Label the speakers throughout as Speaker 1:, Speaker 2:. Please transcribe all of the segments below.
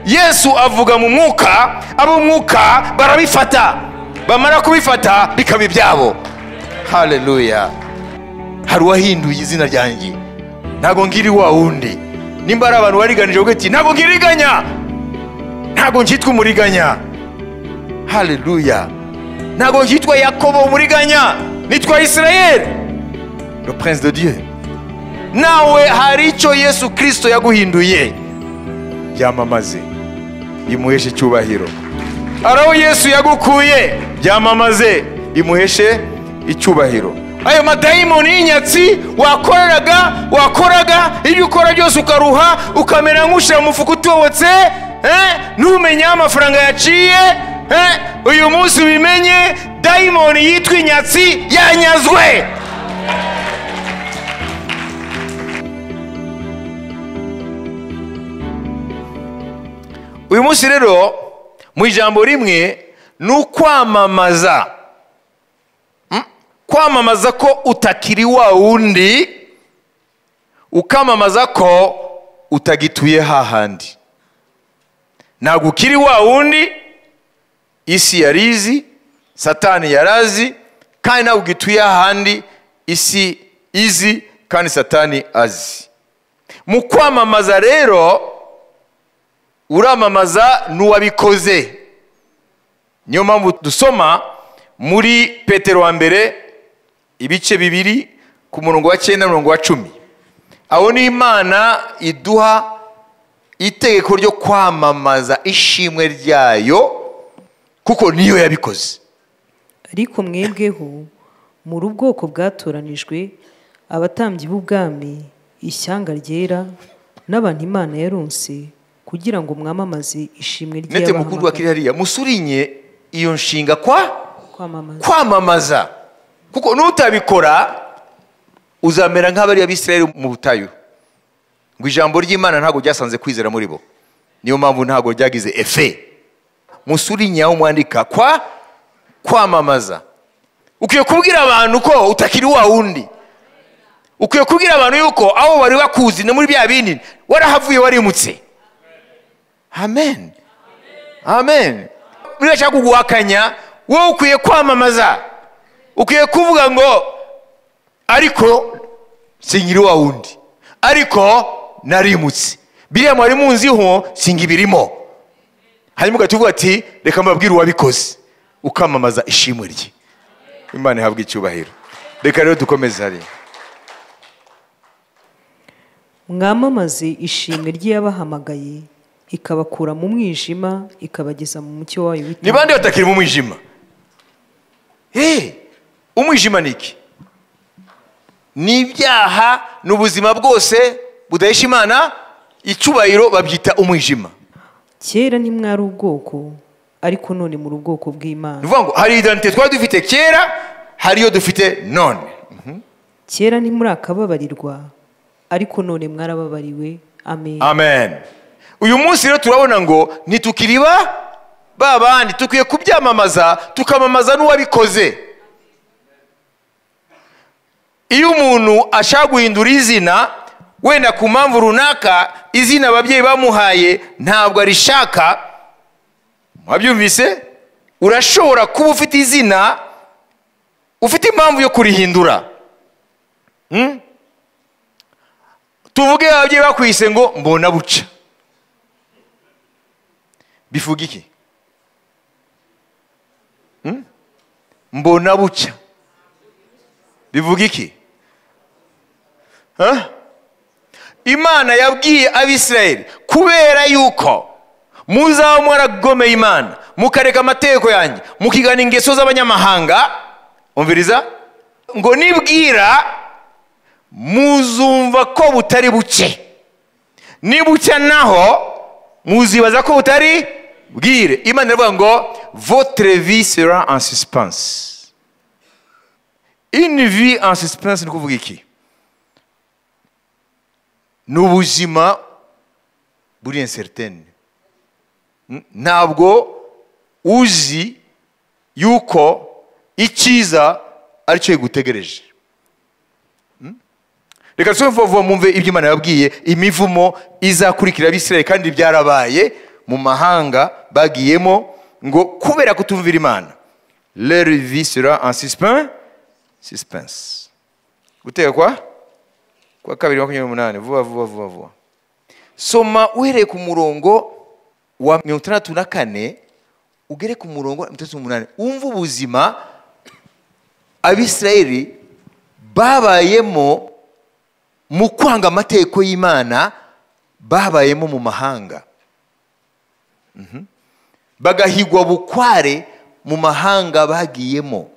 Speaker 1: Yesu avuga mu mwuka, ab'umwuka barabifata, bamara kubifata bikaba ibyabo. Haleluya. Hari uwahinduye izina ryanjye, ntabwo ngiri wa wundi. Nimba ari abantu bariganije uvuga ati ntabwo ngiriganya, ntabwo nkitwa umuriganya. Haleluya. Ntabwo nkitwa Yakobo umuriganya, nitwa Israel, le prince de Dieu. Nawe hari icyo Yesu Kristo yaguhinduye, byamamaze, bimuheshe icyubahiro. Hari aho Yesu yagukuye, byamamaze, bimuheshe icyubahiro. Ayo madayimoni y'inyatsi wakoreraga, wakoraga ibyo ukora byose ukaruha, ukamera nk'ushyira mu mufuka utobotse, ntumenye aho amafaranga yaciye. Uyu munsi ubimenye, dayimoni yitwa inyatsi yanyazwe. Uyu munsi rero mu ijambo rimwe ni ukwamamaza. Kwamamaza ko utakiri wa wundi, ukamamaza ko utagituye hahandi. Ntabwo ukiri wa wundi isi yarizi, Satani yarazi, kandi ntabwo ugituye hahandi isi izi kandi Satani azi. Mu kwamamaza rero uramamaza n'uwabikoze. Niyo mpamvu dusoma muri Petero wa mbere ibice 2 ku murongo wa 9 n'umurongo wa 10. Aho ni Imana iduha itegeko ryo kwamamaza ishimwe ryayo, kuko niyo yabikoze.
Speaker 2: Ariko mwebweho muri ubwoko bwatoranijwe, abatambyi b'ubwami, ishyanga ryera, n'abantu Imana yaronse, kugira ngo mwamamaze ishimwe
Speaker 1: ry'abahamagaye. Nete mukuru wa kiri hariya musurinye iyo nshinga kwa kwamamaza, kuko nutabikora uzamera nk'abari abisirayeli mu butayu. Ngo ijambo ry'Imana ntago ryasanze kwizera muri bo, niyo mpamvu ntago ryagize efe. Musurinye aho mwandika kwa kwamamaza. Ukwiye kubwira abantu ko utakiri wa wundi. Ukwiye kubwira abantu yuko aho bari bakuzi no muri bya bindi warahavuye, warimutse. Amen. Amen. Birashaka kuguhakanya, wowe ukwiye kwamamaza. Ukwiye kuvuga ngo ariko sinkiri wa wundi, ariko narimutse, biriya mwari munziho singibirimo. Hanyuma ugahita ati reka mbabwire uwabikoze, ukamamaza ishimwe rye. Imana ihabwe icyubahiro. Reka rero dukomeze hariya.
Speaker 2: Mwamamaze ishimwe ry'abahamagaye, ikabakura mu mwijima ikabageza mu mucyo wayo w'iteka.
Speaker 1: Ni bande batakiri mu mwijima? Umwijima ni iki? Ni ibyaha n'ubuzima bwose budahesha Imana icyubahiro, babyita umwijima.
Speaker 2: Kera ntimwari ubwoko, ariko none muri ubwoko bw'Imana.
Speaker 1: Ni ngo hari identité twari dufite kera, hari iyo dufite none.
Speaker 2: Kera ntimurakababarirwa, ariko none mwarababariwe. Amen.
Speaker 1: Amen. Uyu munsi rero turabona ngo ntitukiriba babandi, tukwiye kubyamamaza, tukamamaza n'uwabikoze. Iyo umuntu ashaka guhindura izina, wenda ku mpamvu runaka izina ababyeyi bamuhaye ntabwo arishaka, mwabyumvise? Urashobora kuba ufite izina ufite impamvu yo kurihindura. Tuvuge ababyeyi bakwise ngo mbona buca, bivuga iki? Mbona buca bivuga iki? Imana yabwiye Abisirayeli, kubera yuko muzaba mwaragomeye Imana, mukareka amategeko yanjye, mukigana ingeso z'abanyamahanga, umviriza ngo nibwira muzumva ko butari buke, nibucya naho muzibaza ko butari bwire. Imana iravuga ngo votre vie sera en suspense. Une vie en suspense ni kuvuga iki? Ni ubuzima buri incertaine. Ntabwo uzi yuko icyiza aricyo igutegereje. Reka tusome vuba mumve ibyo Imana yabwiye imivumo izakurikira Abisirayeli, kandi byarabaye mu mahanga bagiyemo ngo kubera kutumvira Imana. Leur vie sera en suspense. Guteka kwa kabiri 28 vuba vuba vuba vuba. Soma uhereye ku murongo wa 64 ugere ku murongo wa 38, umva ubuzima Abisirayeli babayemo mu kwanga amategeko y'Imana, babayemo mu mahanga, bagahigwa bukware mu mahanga bagiyemo.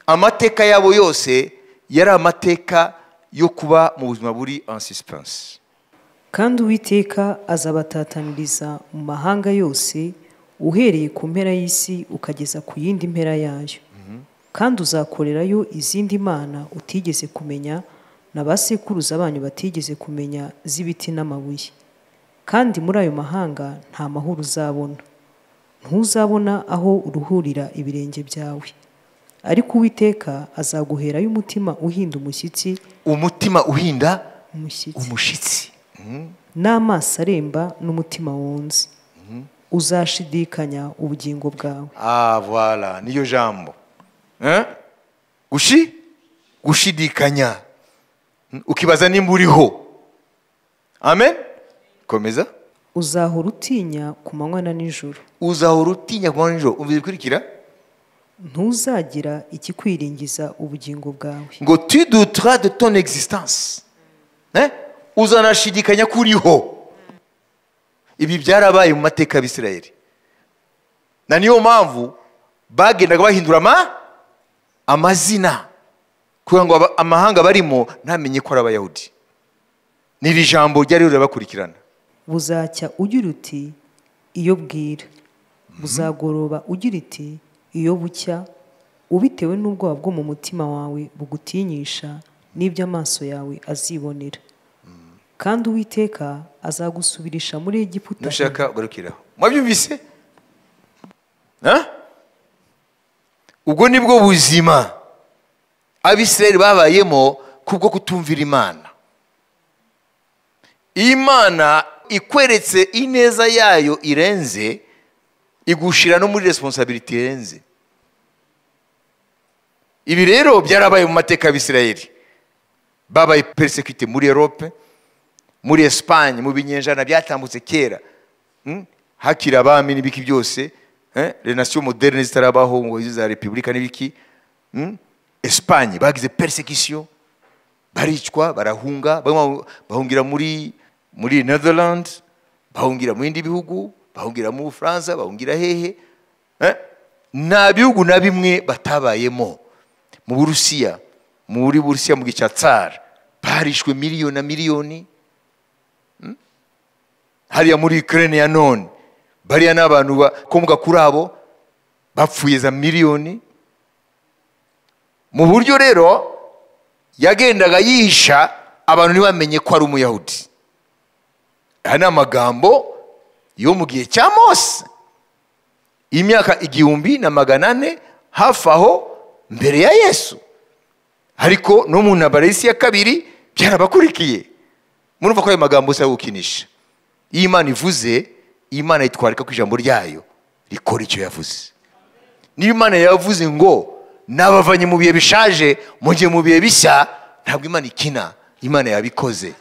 Speaker 1: Amateka yabo yose yari amateka yo kuba mu buzima buri en suspense.
Speaker 2: Kandi Uwiteka azabatataniriza mu mahanga yose, uhereye ku mpera y'isi ukageza ku yindi mpera yayo. Kandi uzakorerayo izindi mana utigeze kumenya, na ba sekuruza banyu batigeze kumenya, z'ibiti n'amabuye. Kandi muri ayo mahanga nta mahoro uzabona, ntuzabona aho uruhurira ibirenge byawe. Ariko Uwiteka azaguherayo umutima uhinda umushyitsi,
Speaker 1: umutima uhinda umushyitsi,
Speaker 2: n'amaso aremba n'umutima wunze. Uzashidikanya ubugingo bwawe.
Speaker 1: Ah voilà, niyo jambo. Gushidikanya, ukibaza nimba uriho. Amen. Komeza.
Speaker 2: Uzahora utinya ku manywa na nijoro.
Speaker 1: Uzahora utinya ku manywa na nijoro. Umva ibikurikira.
Speaker 2: Ntuzagira ikikwiringiza ubugingo bwawe.
Speaker 1: Ngo tu douteras de ton existence. Uzanashidikanya kuriho. Ibi byarabaye mu mateka y'Abisirayeli. Na niyo mpamvu bagendaga bahindura amazina kugira ngo amahanga barimo ntamenye ko ari Abayahudi. N'iri jambo ryari rirabakurikirana.
Speaker 2: Buzacya ugira uti iyo bwira, buzagoroba ugira uti iyo bucya, ubitewe n'ubwoba bwo mu mutima wawe bugutinyisha n'ibyo amaso yawe azibonera. Kandi Uwiteka azagusubirisha muri Egiputa.
Speaker 1: Nushaka ugarukiraho. Mwabyumvise? Ubwo nibwo buzima Abisirayeli babayemo kubwo kutumvira Imana. Imana ikweretse ineza yayo irenze, igushira no muri responsabilité irenze. Ibi rero byarabaye mu mateka y'Abisirayeli. Babaye persécuté muri Europe, muri Espagne, mu binyenjana byatambutse kera. Hakira abami n'ibiki byose, les nations modernes zitarabaho ngo izo za republika n'ibiki. Espagne bagize persécution, baricwa, barahunga, bahungira muri Netherlands, bahungira mu bindi bihugu, bahungira mu Bufaransa, bahungira hehe. Nta bihugu na bimwe batabayemo. Mu Burusiya, muri Burusiya mu gice Tsar, barishwe miliyoni na miliyoni. Hariya muri Ukraine ya none, bariya n'abantu bakomoka kuri abo bapfuye za miliyoni. Mu buryo rero yagendaga yihisha abantu ntibamenye ko ari Umuyahudi. Aya ni amagambo yo mu gihe cya Mose, imyaka 1400 hafi aho mbere ya Yesu. Ariko no mu ntambara y'isi ya kabiri byarabakurikiye. Murumva ko ayo magambo se gukinisha. Iyo Imana ivuze, Imana itwarika ku ijambo ryayo rikora icyo yavuze. Niba Imana yavuze ngo nabavanye mu bihe bishaje mujye mu bihe bishya, ntabwo Imana ikina, Imana yabikoze.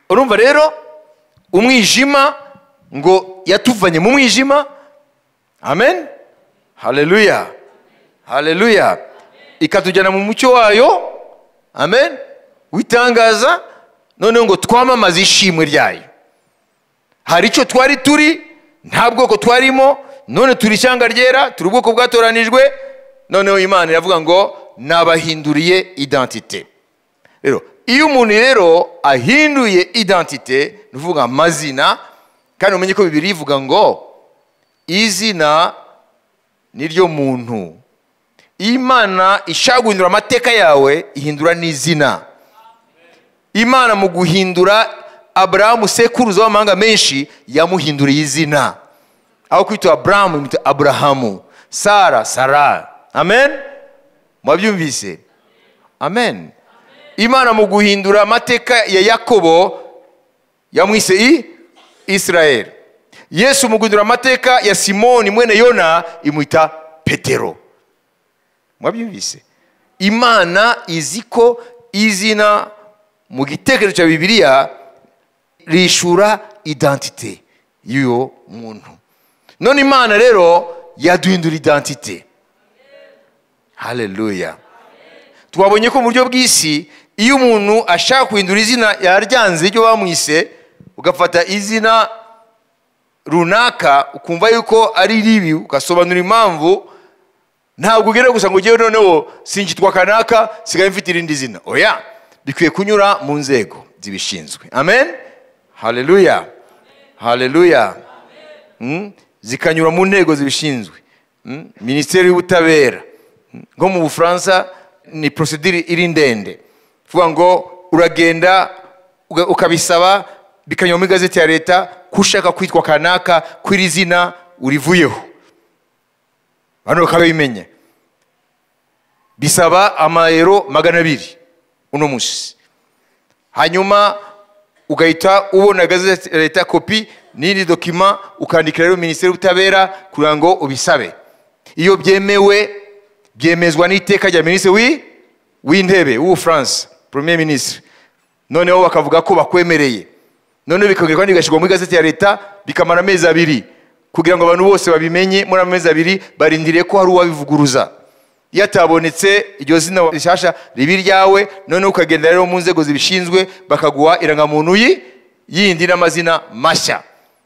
Speaker 1: Urumva rero umwijima ngo yatuvanye mu mwijima. Amen. Haleluya. Haleluya. Ikatujyana mu mucyo wayo. Amen. Witangaza none ngo twamamaze ishimwe ryayo. Hari icyo twari turi, nta bwoko twarimo, none turi ishyanga ryera, turi ubwoko bwatoranijwe. Noneho Imana iravuga ngo nabahinduriye identité. Rero iyo umuntu rero ahinduye identité, nuvuga amazina, kandi umenye ko Bibiliya ivuga ngo izina niryo muntu. Imana ishaka guhindura amateka yawe, ihindura n'izina. Imana mu guhindura Abrahamu sekuruza w'amahanga menshi, yamuhinduriye izina. Aho kwitwa Abrahamu imwita Abrahamu, Sara Sara. Amen. Mwabyumvise? Amen. Imana mu guhindura amateka ya Yakobo yamwise Israel. Yesu mu guhindura amateka ya Simoni mwene Yona imwita Petero. Mwabyumvise? Imana izi ko izina mu gitekerezo cya Bibiliya rishura identite y'uwo muntu. None Imana rero yaduhindura identite. Haleluya. Twabonye ko mu buryo bw'isi iyo umuntu ashaka guhindura izina yaryanze iryo bamwise, ugafata izina runaka ukumva yuko ari ribi, ugasobanura impamvu, ntabwo ugera gusa ngo ugewe noneho sinkitwa kanaka sigaye mfite irindi zina. Oya, bikwiye kunyura mu nzego zibishinzwe. Amen. Haleluya. Haleluya. Zikanyura mu ntego zibishinzwe. Minisiteri y'ubutabera nko mu Bufaransa ni procedure iri ndende. Vuga ngo uragenda ukabisaba bikanyura mu igazeti ya leta kushaka kwitwa kanaka kwiri zina urivuyeho. Bano bakabimenya. Bisaba amayero 200 uno munsi. Hanyuma ugahita ubona gazeti ya leta kopi n'indi document ukandikira rero minisiteri y'ubutabera kugira ngo ubisabe. Iyo byemewe byemezwa n'iteka rya minisitiri w'intebe w'Ubufaransa, premier ministre. Noneho bakavuga ko bakwemereye. Noneho bikongera kandi bigashyirwa muri gazeti ya leta bikamara amezi 2 kugira ngo abantu bose babimenye. Muri amezi 2 barindiriye ko hari uwabivuguruza. Iyo atabonetse iryo zina rishasha ribi ryawe, noneho ukagenda rero mu nzego zibishinzwe bakaguha irangamuntu yindi n'amazina mashya.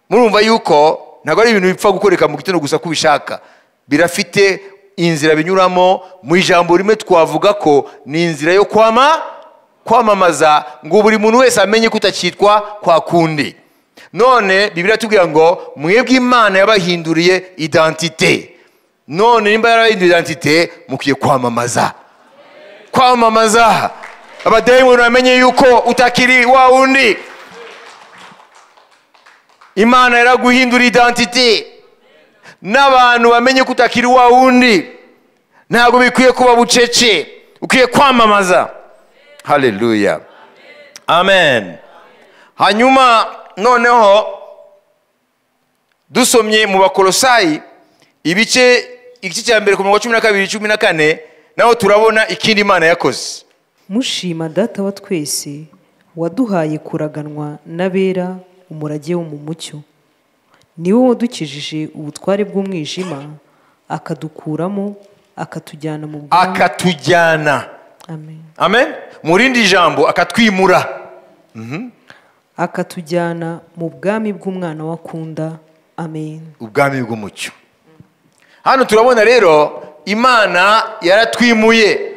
Speaker 1: Murumva yuko ntabwo ari ibintu bipfa gukoreka mu gitondo gusa kubishaka, birafite inzira binyuramo. Mu ijambo rimwe twavuga ko ni inzira yo kwamamaza ngo buri muntu wese amenye ko utakitwa kwa kundi. None Bibiliya itubwira ngo mwebwe Imana yabahinduriye identite. None nimba yarabahinduriye identite mukwiye kwamamaza. Kwamamaza abadayimoni bamenye yuko utakiri wa wundi. Imana yaraguhindura identite n'abantu bamenye ko utakiri wa wundi. Ntabwo bikwiye kuba bucece, ukwiye kwamamaza. Haleluya. Amen. Hanyuma noneho dusomye mu Bakolosayi ibice igice cya mbere ku murongo wa 12 14, naho turabona ikindi Imana yakoze.
Speaker 2: Mushima Data wa twese waduhaye kuraganwa n'abera umurage wo mu mucyo, niwe wadukijije ubutware bw'umwijima akadukuramo akatujyana mu bwami.
Speaker 1: Akatujyana.
Speaker 2: Amen.
Speaker 1: Amen. Mu rindi jambo akatwimura.
Speaker 2: Akatujyana mu bwami bw'umwana wakunda. Amen.
Speaker 1: Ubwami bw'umucyo. Hano turabona rero Imana yaratwimuye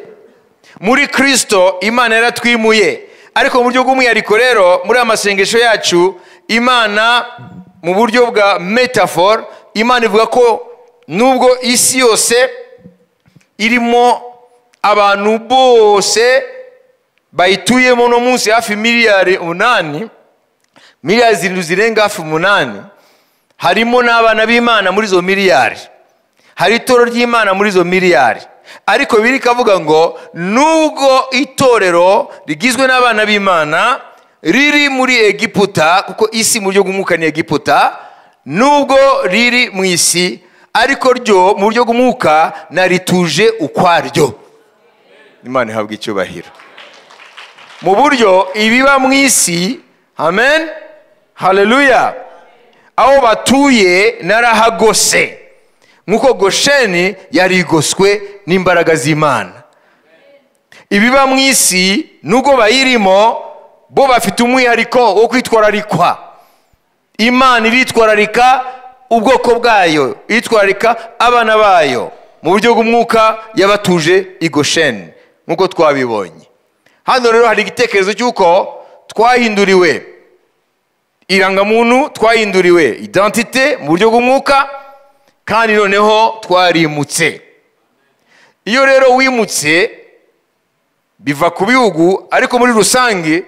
Speaker 1: muri Kristo. Imana yaratwimuye, ariko mu buryo bw'umwihariko rero muri amasengesho yacu Imana mu buryo bwa metaphor, Imana ivuga ko nubwo isi yose irimo abantu bose bayituyemo no munsi hafi miliyari 8, miliyari 7 zirenga hafi 8, harimo n'abana b'Imana muri izo miliyari, hari itorero ry'Imana muri izo miliyari. Ariko biri kavuga ngo nubwo itorero rigizwe n'abana b'Imana riri muri Egiputa, kuko isi mu buryo bw'umwuka ni Egiputa, nubwo riri mu isi ariko ryo mu buryo bw'umwuka narituje ukwaryo. Imana ihabwe icyubahiro. Mu buryo ibiba mu isi, amen, haleluya, aho batuye narahagose, nkuko Gosheni yarigoswe n'imbaraga z'Imana. Ibiba mu isi nubwo bayirimo bo bafite umwihariko wo kwitwararikwa. Imana iritwararika ubwoko bwayo, iritwararika abana bayo mu buryo bw'umwuka yabatuje i Gosheni nkuko twabibonye. Hano rero hari igitekerezo cy'uko twahinduriwe irangamuntu, twahinduriwe identite mu buryo bw'umwuka, kandi noneho twarimutse. Iyo rero wimutse biva ku bihugu, ariko muri rusange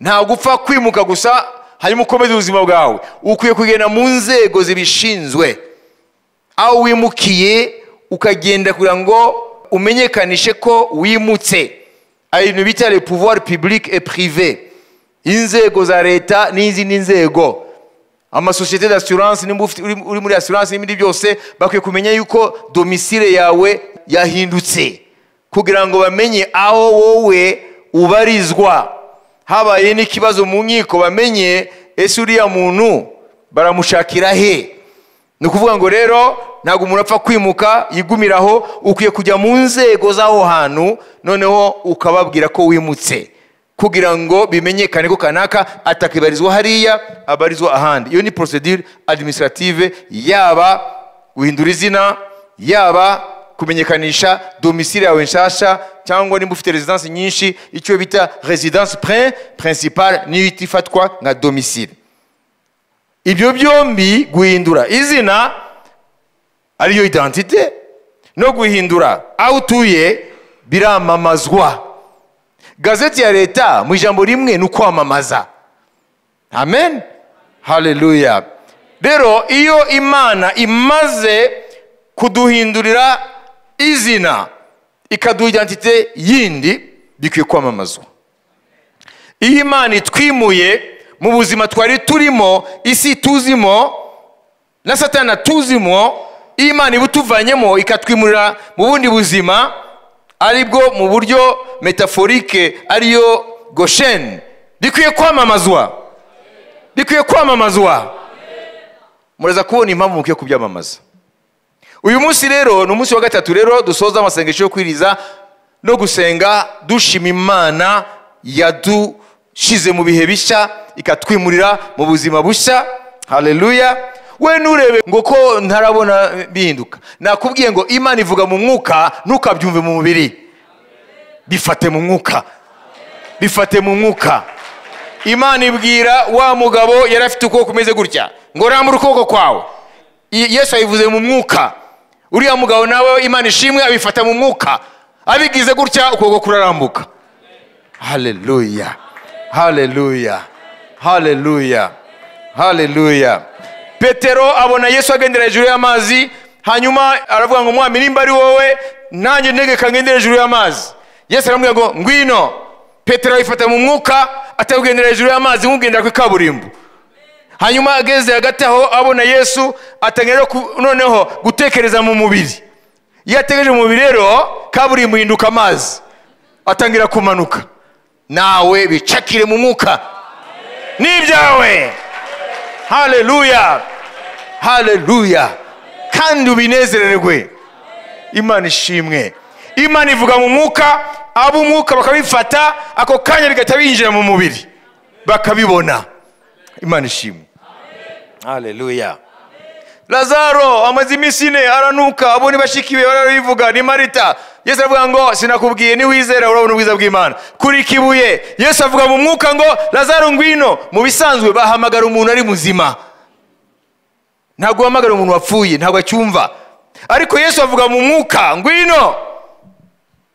Speaker 1: ntabwo upfa kwimuka gusa hanyuma ukomeze ubuzima bwawe. Ukwiye kugenda mu nzego zibishinzwe aho wimukiye, ukagenda kugira ngo umenyekanishe ko wimutse. Ibintu bita le pouvoir public et privé, inzego za leta n'izindi nzego, amasosiyete d'assurance, nimba uri muri assurance n'ibindi byose, bakwiye kumenya yuko domicile yawe yahindutse, kugira ngo bamenye aho wowe ubarizwa. Habaye n'ikibazo mu nkiko, bamenye ese uriya muntu baramushakira he. Ni ukuvuga ngo rero ntabwo umuntu apfa kwimuka yigumiraho, ukwiye kujya mu nzego z'aho hantu, noneho ukababwira ko wimutse, kugira ngo bimenyekane ko kanaka atakibarizwa hariya, abarizwa ahandi. Iyo ni procedure administrative, yaba guhindura izina, yaba kumenyekanisha domicile yawe nshasha, cyangwa nimba ufite residence nyinshi, icyo bita residence principale niyo ifatwa nka domicile. Ibyo byombi, guhindura izina ariyo identité no guhindura aho utuye, biramamazwa. Gazeti ya leta mu ijambo rimwe ni ukwamamaza. Amen, haleluya. Rero iyo Imana imaze kuduhindurira izina, ikaduha identité yindi, bikwiye kwamamazwa. Iyo Imana itwimuye mu buzima twari turimo, isi tuzimo na Satana tuzimo, iyo Imana ibutuvanyemo ikatwimurira mu bundi buzima, aribwo mu buryo métaphorique ariyo Gosheni, bikwiye kwamamazwa, bikwiye kwamamazwa. Muraza kubona impamvu mukwiye kubyamamaza. Uyu munsi rero ni umunsi wa gatatu rero dusoza amasengesho yo kwiriza no gusenga, dushima Imana yadushize mu bihe bishya, ikatwimurira mu buzima bushya. Haleluya. We nturebe ngo ko ntarabona bihinduka. Nakubwiye ngo Imana ivuga mu mwuka, ntukabyumve mu mubiri. Bifate mu mwuka, bifate mu mwuka. Imana ibwira wa mugabo yari afite ukuboko kumeze gutya ngo rambura ukuboko kwawe. Yesu ayivuze mu mwuka. Uriya mugabo nawe, Imana ishimwe, abifata mu mwuka, abigize gutya ukuboko kurarambuka. Haleluya, haleluya, haleluya, haleluya. Petero abona Yesu agendera hejuru y'amazi, hanyuma aravuga ngo mwami, nimba ari wowe, nanjye ntegeka ngendere hejuru y'amazi. Yesu aramubwira ngo ngwino. Petero ayifata mu mwuka, atakugendera hejuru y'amazi nk'ugendera ku kaburimbo. Hanyuma ageze hagati aho abona Yesu, atangira noneho gutekereza mu mubiri. Iyo atekereje mu mubiri rero, kaburimbo ihinduka amazi, atangira kumanuka. Nawe bicakire mu mwuka, n'ibyawe. Haleluya, haleluya. Kandi ubinezererwe. Imana ishimwe. Imana ivuga mu mwuka, ab'umwuka bakabifata ako kanya, bigahita binjira mu mubiri, bakabibona. Imana ishimwe, haleluya. Lazaro amaze iminsi 4 aranuka, abo ni bashiki be barabivuga, ni Marita. Yesu aravuga ngo sinakubwiye niwizera urabona ubwiza bw'Imana. Kuri kibuye Yesu avuga mu mwuka ngo Lazaro ngwino. Mu bisanzwe bahamagara umuntu ari muzima, ntabwo bahamagara umuntu wapfuye, ntabwo acyumva. Ariko Yesu avuga mu mwuka ngwino.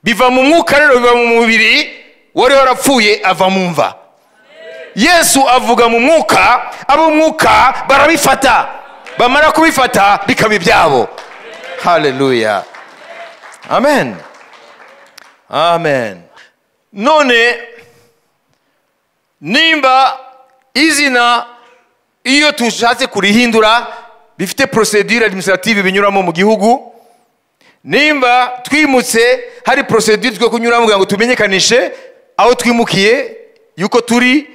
Speaker 1: Biva mu mwuka rero biva mu mubiri, wari warapfuye ava mu mva. Yesu avuga mu mwuka, ab'umwuka barabifata, bamara kubifata bikaba ibyabo. Haleluya, amen, amen. None nimba izina iyo tushatse kurihindura bifite procedure administrative binyuramo mu gihugu, nimba twimutse hari procedure twe kunyuramo kugira ngo tumenyekanishe aho twimukiye yuko turi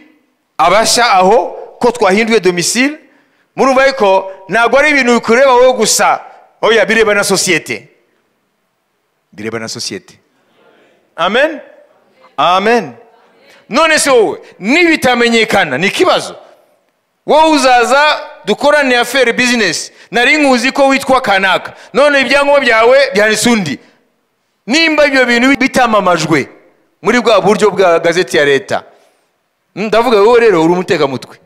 Speaker 1: abasha, aho ko twahinduye domicile, murumva yuko ntabwo ari ibintu bikureba wowe gusa. Oya, bireba na sosiyete, bireba na sosiyete. Amen, amen. None se wowe nibitamenyekana ni ikibazo? Wowe uzaza dukorane affaire business, nari nkuzi ko witwa kanaka, none ibyangombwa byawe byanditse undi. Nimba ibyo bintu bitamamajwe muri bwa buryo bwa gazeti ya leta, ndavuga wowe rero uri umutekamutwe.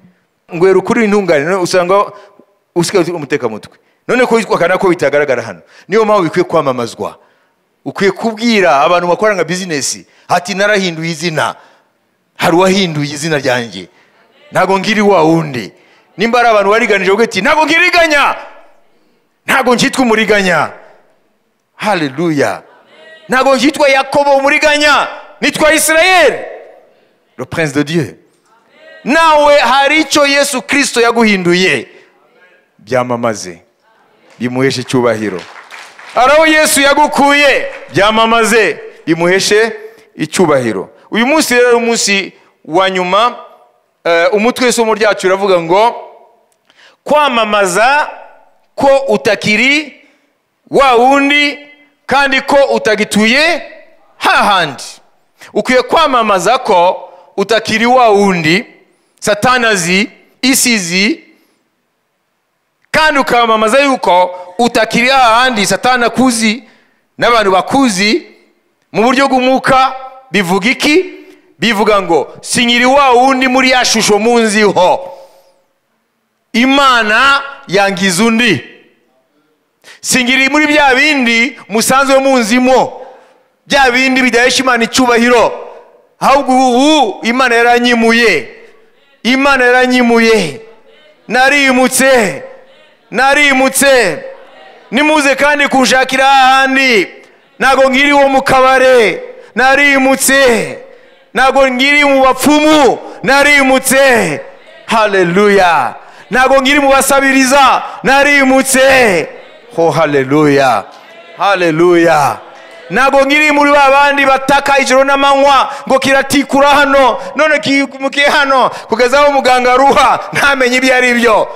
Speaker 1: Ngwera ukuri intungane, usanga usigaye uri umutekamutwe. None ko witwa kanaka ko bitagaragara hano. Niyo mpamvu bikwiye kwamamazwa. Ukwiye kubwira abantu bakora nka business ati narahinduye izina, hari uwahinduye izina ryanjye, ntabwo ngiri wa wundi. Nimba ari abantu bariganije uvuge ati ntabwo ngiriganya, ntabwo nkitwa umuriganya. Haleluya. Ntabwo nkitwa Yakobo umuriganya, Nitwa Israel, le prince de Dieu. Nawe hari icyo Yesu Kristo yaguhinduye, byamamaze, bimuheshe icyubahiro. Araho Yesu yagukuye, byamamaze, bimuheshe icyubahiro. Uyu munsi rero umunsi wa nyuma, umutwe w'isomo ryacu uravuga ngo kwamamaza ko utakiri wa wundi kandi ko utagituye hahandi. Ukwiye kwamamaza ko utakiri wa wundi Satani azi, isi izi, kandi ukamamaza yuko utakiri hahandi Satani akuzi n'abantu bakuzi mu buryo bw'umwuka. Bivuga iki? Bivuga ngo sinkiri wa wundi muri ya shusho munziho, Imana yangiza undi. Sinkiri muri bya bindi musanzwe munzimo, bya bindi bidahesha Imana icyubahiro, ahubwo ubu Imana yaranyimuye, Imana yaranyimuye, narimutse, narimutse. Nimuze kandi kunshakira ahandi, ntago nkiri wo mu kabare, narimutse, ntago nkiri mu bapfumu, narimutse. Haleluya. Ntago nkiri mu basabiriza, narimutse. Ho haleluya, haleluya. Ntago nkiri muri babandi bataka ijoro n'amanywa ngo kiratikura hano none kimukiye hano, kugeza aho muganga aruha ntamenye ibyo ari byo.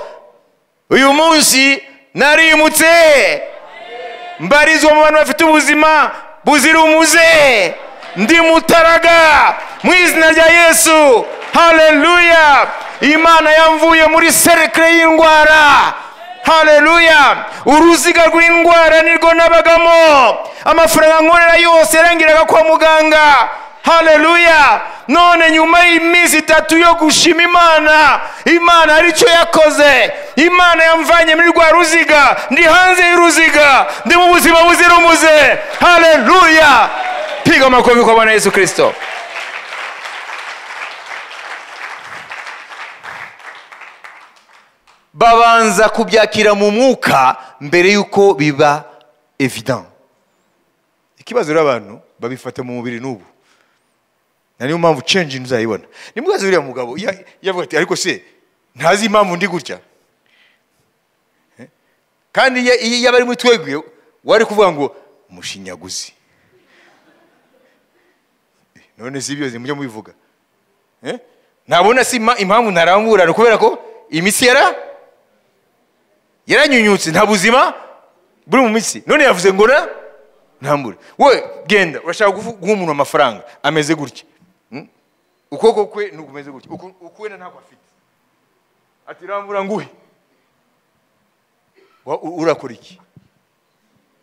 Speaker 1: Uyu munsi narimutse, mbarizwa mu bantu bafite ubuzima buzira umuze, ndi mutaraga mu izina rya Yesu. Haleluya. Imana yamvuye muri cercle y'indwara. Haleluya. Uruziga rw'indwara nirwo nabagamo, amafaranga nkorera yose yarangiraga kwa muganga. Haleluya. None nyuma y'iminsi 3 yo gushima Imana, Imana hari icyo yakoze. Imana yamvanye muri rwa ruziga, ndi hanze y'uruziga, ndi mu buzima buzira umuze. Haleluya. Piga makofi kwa Bwana Yesu Kristo. Babanza kubyakira mu mwuka mbere yuko biba evident. Ikibazo rero abantu babifata mu mubiri n'ubu, na niyo mpamvu change nzayibona. Nimwaze uriya mugabo yavuga ati ariko se ntazi impamvu ndi gutya, kandi iyo yaba ari muri twebwe wari kuvuga ngo mushinyaguzi. None si ibyo mujya mubivuga? Ntabona si impamvu ntarambura, kubera ko imitsi yaranyunyutse, nta buzima buri mu mitsi. None yavuze ngo na ntambure. We genda urashaka guha umuntu amafaranga ameze gutya, ukuboko kwe nukumeze gutya, ukwena ntabwo afite, ati rambura nguhe, urakora iki?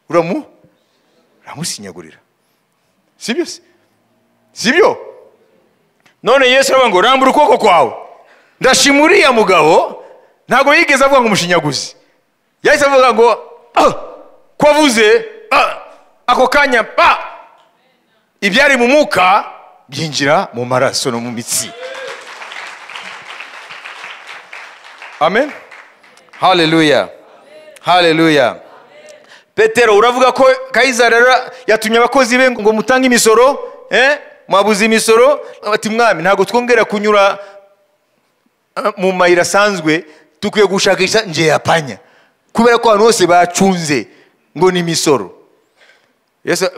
Speaker 1: Uramusinyagurira. Sibyo se? Sibyo? None Yesu aravuga ngo rambura ukuboko kwawe. Ndashima uriya mugabo, ntabwo yigeze avuga ngo umushinyaguzi, yahise avuga ngo ko avuze ako kanya pa, ibyari mu mwuka byinjira mu maraso no mu mitsi. Amen. Haleluya, haleluya. Petero uravuga ko Kayizari yatumye abakozi be ngo mutange imisoro, mwabuze imisoro, ati mwami ntabwo twongera kunyura mu mayira asanzwe, tukwiye gushakisha nje yapanya, kubera ko abantu bose bacunze ngo ni imisoro. Yesu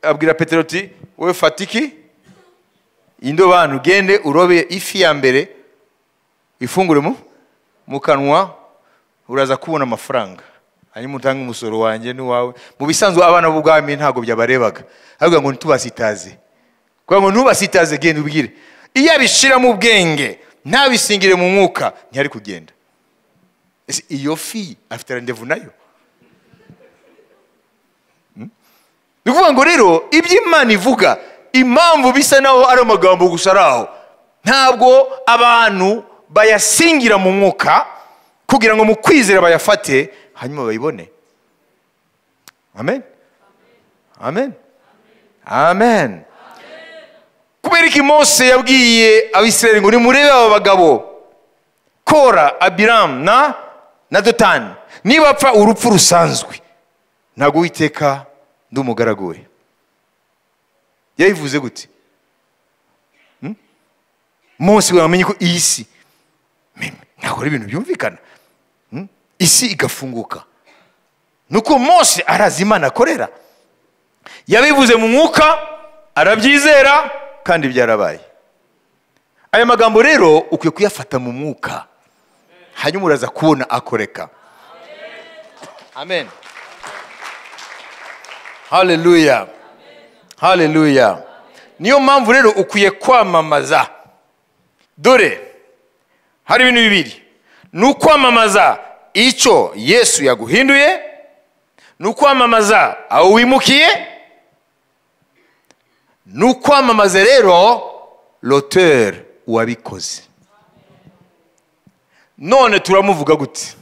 Speaker 1: abwira Petero ati wowe fatiki indobanu, ugende urobe ifi ya mbere ifungure mu kanwa, uraza kubona amafaranga, hanyuma utange umusoro wanjye n'uwawe. Mu bisanzwe abana b'ubwami ntabwo byabarebaga, ahubwo ngo ntubasitaze, kugira ngo ntubasitaze, genda ubwire. Iyo abishira mu bwenge ntabisingire mu mwuka ntiyari kugenda. Ese iyo fi afite rendez-vous nayo? Ni ukuvuga ngo rero ibyo Imana ivuga, impamvu bisa naho ari amagambo gusa araho, ntabwo abantu bayasingira mu mwuka kugira ngo mu kwizera bayafate hanyuma bayibone. Amen. Amen. Amen. Kubera iki Mose yabwiye Abisirayeli ngo nimurebe aba bagabo Kora, Abiramu na Dotani, nibapfa urupfu rusanzwe ntabwo Uwiteka ndi umugaragu we. Yabivuze gute? Mose wamenye ko iyi si ntabwo ari ibintu byumvikana, isi igafunguka. Nuko Mose arazi Imana akorera, yabivuze mu mwuka arabyizera kandi byarabaye. Aya magambo rero ukwiye kuyafata mu mwuka, hanyuma uraza kubona akoreka. Amen. Haleluya. Haleluya. Niyo mpamvu rero ukwiye kwamamaza. Dore hari ibintu bibiri: ni ukwamamaza icyo Yesu yaguhinduye, ni ukwamamaza aho wimukiye, ni ukwamamaza rero l'auteur wabikoze. None turamuvuga gute?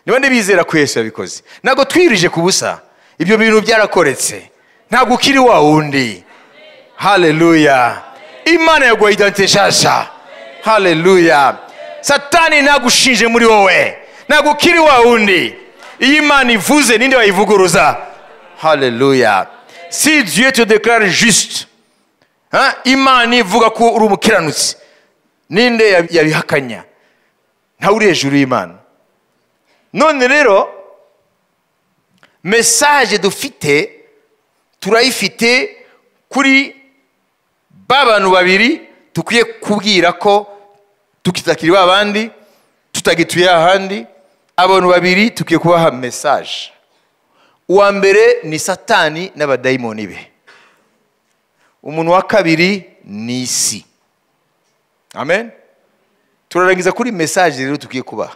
Speaker 1: Niba ndibizera ko Yesu yabikoze, ntabwo twirije ku busa, ibyo bintu byarakoretse, ntabwo ukiri wa wundi. Haleluya. Imana yaguha identité nshasha. Haleluya. Satani nagushinje muri wowe, ntabwo ukiri wa wundi. Iyo Imana ivuze ninde wayivuguruza? Haleluya. Si Dieu te déclare juste, hein, Imana ivuga ko uri umukiranutsi, ninde yabihakanya? Ntawe uri hejuru y'Imana. None rero message dufite turayifite kuri ba bantu babiri tukwiye kubwira ko tukitakiri babandi, tutagituye ahandi. Abantu babiri tukwiye kubaha message. Uwa mbere ni Satani n'abadayimoni be, umuntu wa kabiri ni isi. Amen. Turarangiza kuri message rero tukwiye kubaha.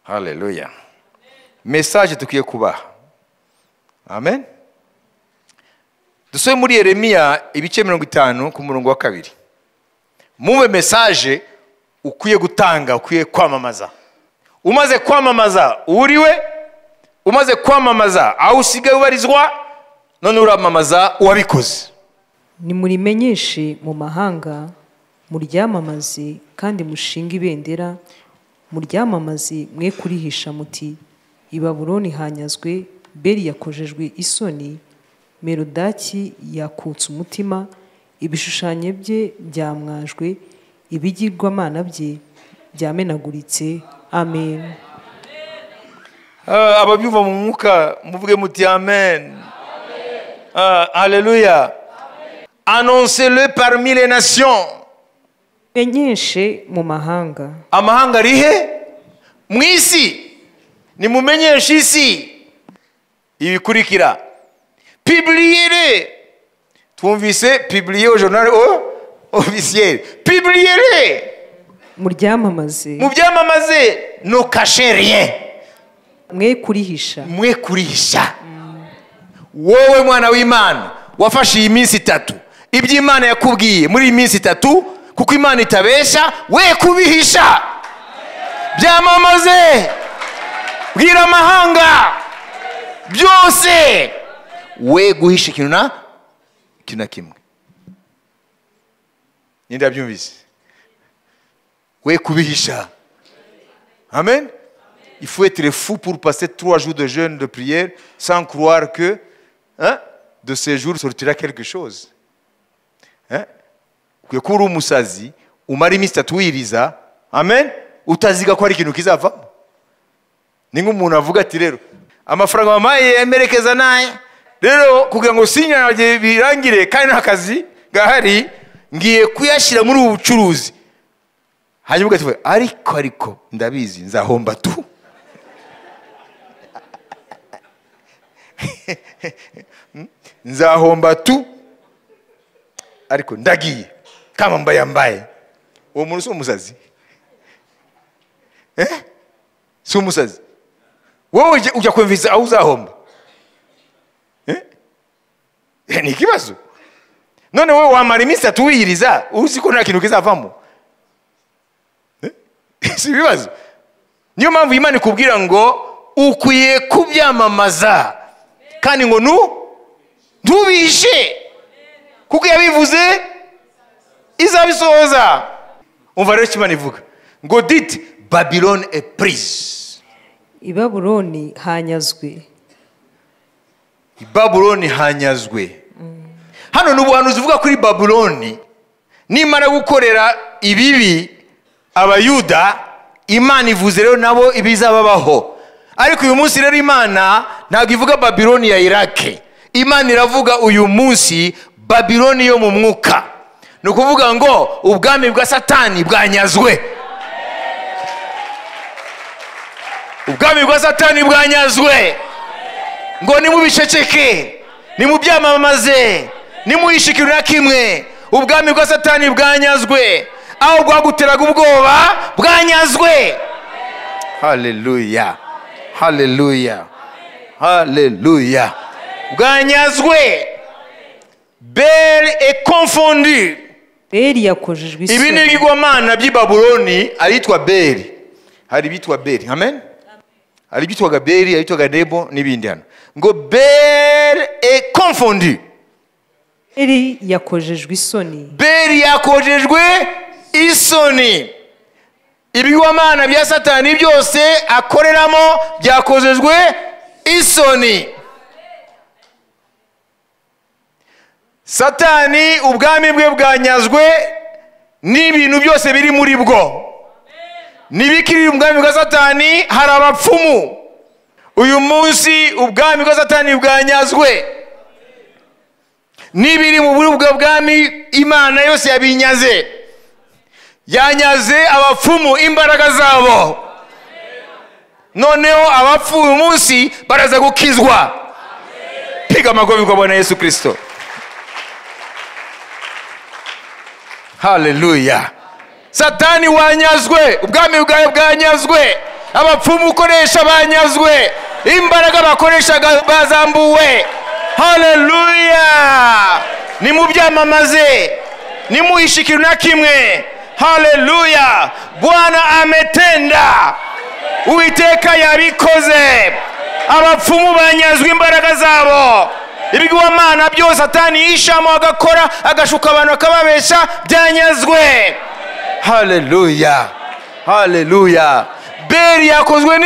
Speaker 1: Haleluya. Message tukwiye kubaha. Amen. Dusome muri Yeremiya ibice 50 ku murongo wa 2. Mumve message ukwiye gutanga, ukwiye kwamamaza. Umaze kwamamaza uriwe, umaze kwamamaza aho usigaye ubarizwa, none uramamaza uwabikoze.
Speaker 2: Nimurimenyeshe mu mahanga, muryamamaze kandi mushinge ibendera, muryamamaze mwe kurihisha muti i Babuloni hanyazwe, Beli yakojejwe isoni, Merodaki yakutse umutima, ibishushanyo bye byamwajwe, ibigirwamana bye byamenaguritse. Amen.
Speaker 1: Ababyumva mu mwuka muvuge muti amen. Alléluia. Annoncez-le parmi les nations.
Speaker 2: Menyeshe mu mahanga.
Speaker 1: Amahanga rihe? Mu isi. Nimumenyeshe isi ibikurikira. Publiez-le. Twumvise publier au journal officiel. Publiez-le.
Speaker 2: Muryamamaze.
Speaker 1: Mubyamamaze. Ne cachez rien.
Speaker 2: Mwe kurihisha.
Speaker 1: Mwe kurihisha. Wowe mwana w'Imana wafashe iyi minsi 3, ibyo Imana yakubwiye muri iyi minsi 3, kuko Imana itabesha, we kubihisha. Byamamaze. Bwira amahanga byose. We guhisha ikintu na kintu na kimwe. Ninde yabyumvise? We kubihisha. Amen. Il faut être fou pour passer 3 jours de jeûne, de prière, sans croire que, hein, de ces jours sortira quelque chose. Hein? Ukwiye kuba uri umusazi umara iminsi 3 wiriza, amen, utaziga ko hari ikintu kizavamo. Ni nk'umuntu avuga ati rero amafaranga mamaye yemerekeza naye, rero kugira ngo sinyage birangire kandi nta kazi gahari, ngiye kuyashyira muri ubu bucuruzi. Hanyuma ugati ariko ndabizi nzahomba tu. Nzahomba tu, ariko ndagiye kama mbaye mbaye. Uwo muntu si umusazi? Si umusazi? Wowe ujya kwemviza aho uzahomba? Ni ikibazo. None wowe wamara iminsi 3 wiyiriza uzi ko nta kintu kizavamo? Si ibibazo. Niyo mpamvu Imana ikubwira ngo ukwiye kubyamamaza kandi ngo ntubihishe, kuko yabivuze izabisohoza. Umva rero icyo Imana ivuga ngo dite Babylone est prise.
Speaker 2: I Babuloni hanyazwe.
Speaker 1: I Babuloni hanyazwe. Hano ni ubuhanuzi buvuga kuri Babuloni. Nimara gukorera ibibi Abayuda, Imana ivuze rero nabo ibizababaho. Ariko uyu munsi rero Imana ntabwo ivuga Babiloni ya Irake. Imana iravuga uyu munsi Babiloni yo mu mwuka. Ni ukuvuga ngo ubwami bwa Satani bwanyazwe. Ubwami bwa Satani bwanyazwe. Ngo nimubiceceke, nimubyamamaze, nimuhishikire na kimwe. Ubwami bwa Satani bwanyazwe. Aho bwaguteraga ubwoba bwanyazwe. Haleluya, haleluya, haleluya. Bwanyazwe. Bel est confondu.
Speaker 2: Beli yakojejwe
Speaker 1: Ibi ni
Speaker 2: isoni.
Speaker 1: ibigirwamana by'i Babuloni, aritwa Beli. Hari ibitwa Beli, amen. Hari ibyitwaga Beli, hari ibyitwaga Nebo n'ibindi hano. Ngo Bel est confondu.
Speaker 2: Beli yakojejwe isoni.
Speaker 1: Beli yakojejwe isoni. Ibigirwamana bya Satani byose akoreramo byakojejwe isoni. Satani ubwami bwe bwanyazwe n'ibintu byose biri muri bwo. Nibikiri ubwami bwa Satani hari abapfumu. Uyu munsi ubwami bwa Satani bwanyazwe. Nibiri mu buri bwo bwami Imana yose yabinyaze. Yanyaze abapfumu imbaraga zabo. Noneho abapfu uyu munsi baraza gukizwa. Piga magobi kwa Bwana Yesu Kristo. Haleluya. Satani wanyazwe, ubwami bwawe bwanyazwe, abapfumu ukoresha banyazwe, imbaraga bakoreshaga bazambuwe. Haleluya. Nimubyamamaze, nimuhishikire na kimwe. Haleluya. Bwana ametenda, Uwiteka yabikoze. Abapfumu banyazwe imbaraga zabo. Ibigirwamana byose Satani yishamo agakora, agashuka abantu akababesha, byanyazwe. Haleluya, haleluya. Beli yakozwe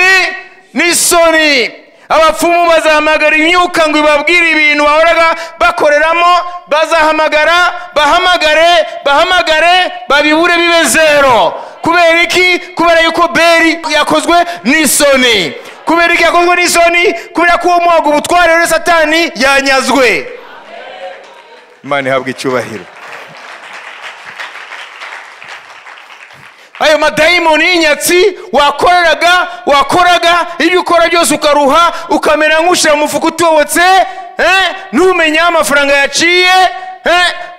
Speaker 1: n'isoni. Abapfumu bazahamagara imyuka ngo ibabwire ibintu bahoraga bakoreramo, bazahamagara, bahamagare, bahamagare, babibure bibe zero. Kubera iki? Kubera yuko Beli yakozwe n'isoni. Kubera iki yakozwe n'isoni? Kubera ko uwo mwaga ubutware rero Satani yanyazwe. Imana ihabwe icyubahiro. Ayo madayimoni y'inyatsi wakoreraga, wakoraga ibyo ukora byose ukaruha, ukamera nk'ushyira mu mufuka utobotse, ntumenye aho amafaranga yaciye,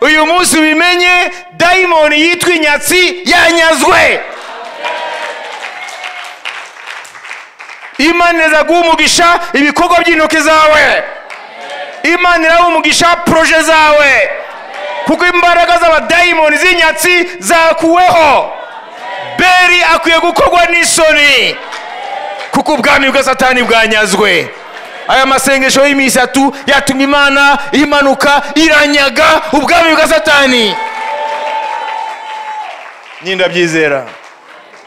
Speaker 1: uyu munsi ubimenye, dayimoni yitwa inyatsi yanyazwe. Imana iza guha umugisha ibikorwa by'intoki zawe. Imana iraha umugisha proje zawe, kuko imbaraga z'abadayimoni z'inyatsi zakuweho. Beli akwiye gukorwa n'isoni, kuko ubwami bwa Satani bwanyazwe. Aya masengesho y'iminsi itatu yatumye Imana imanuka iranyaga ubwami bwa Satani. Nindabyizera.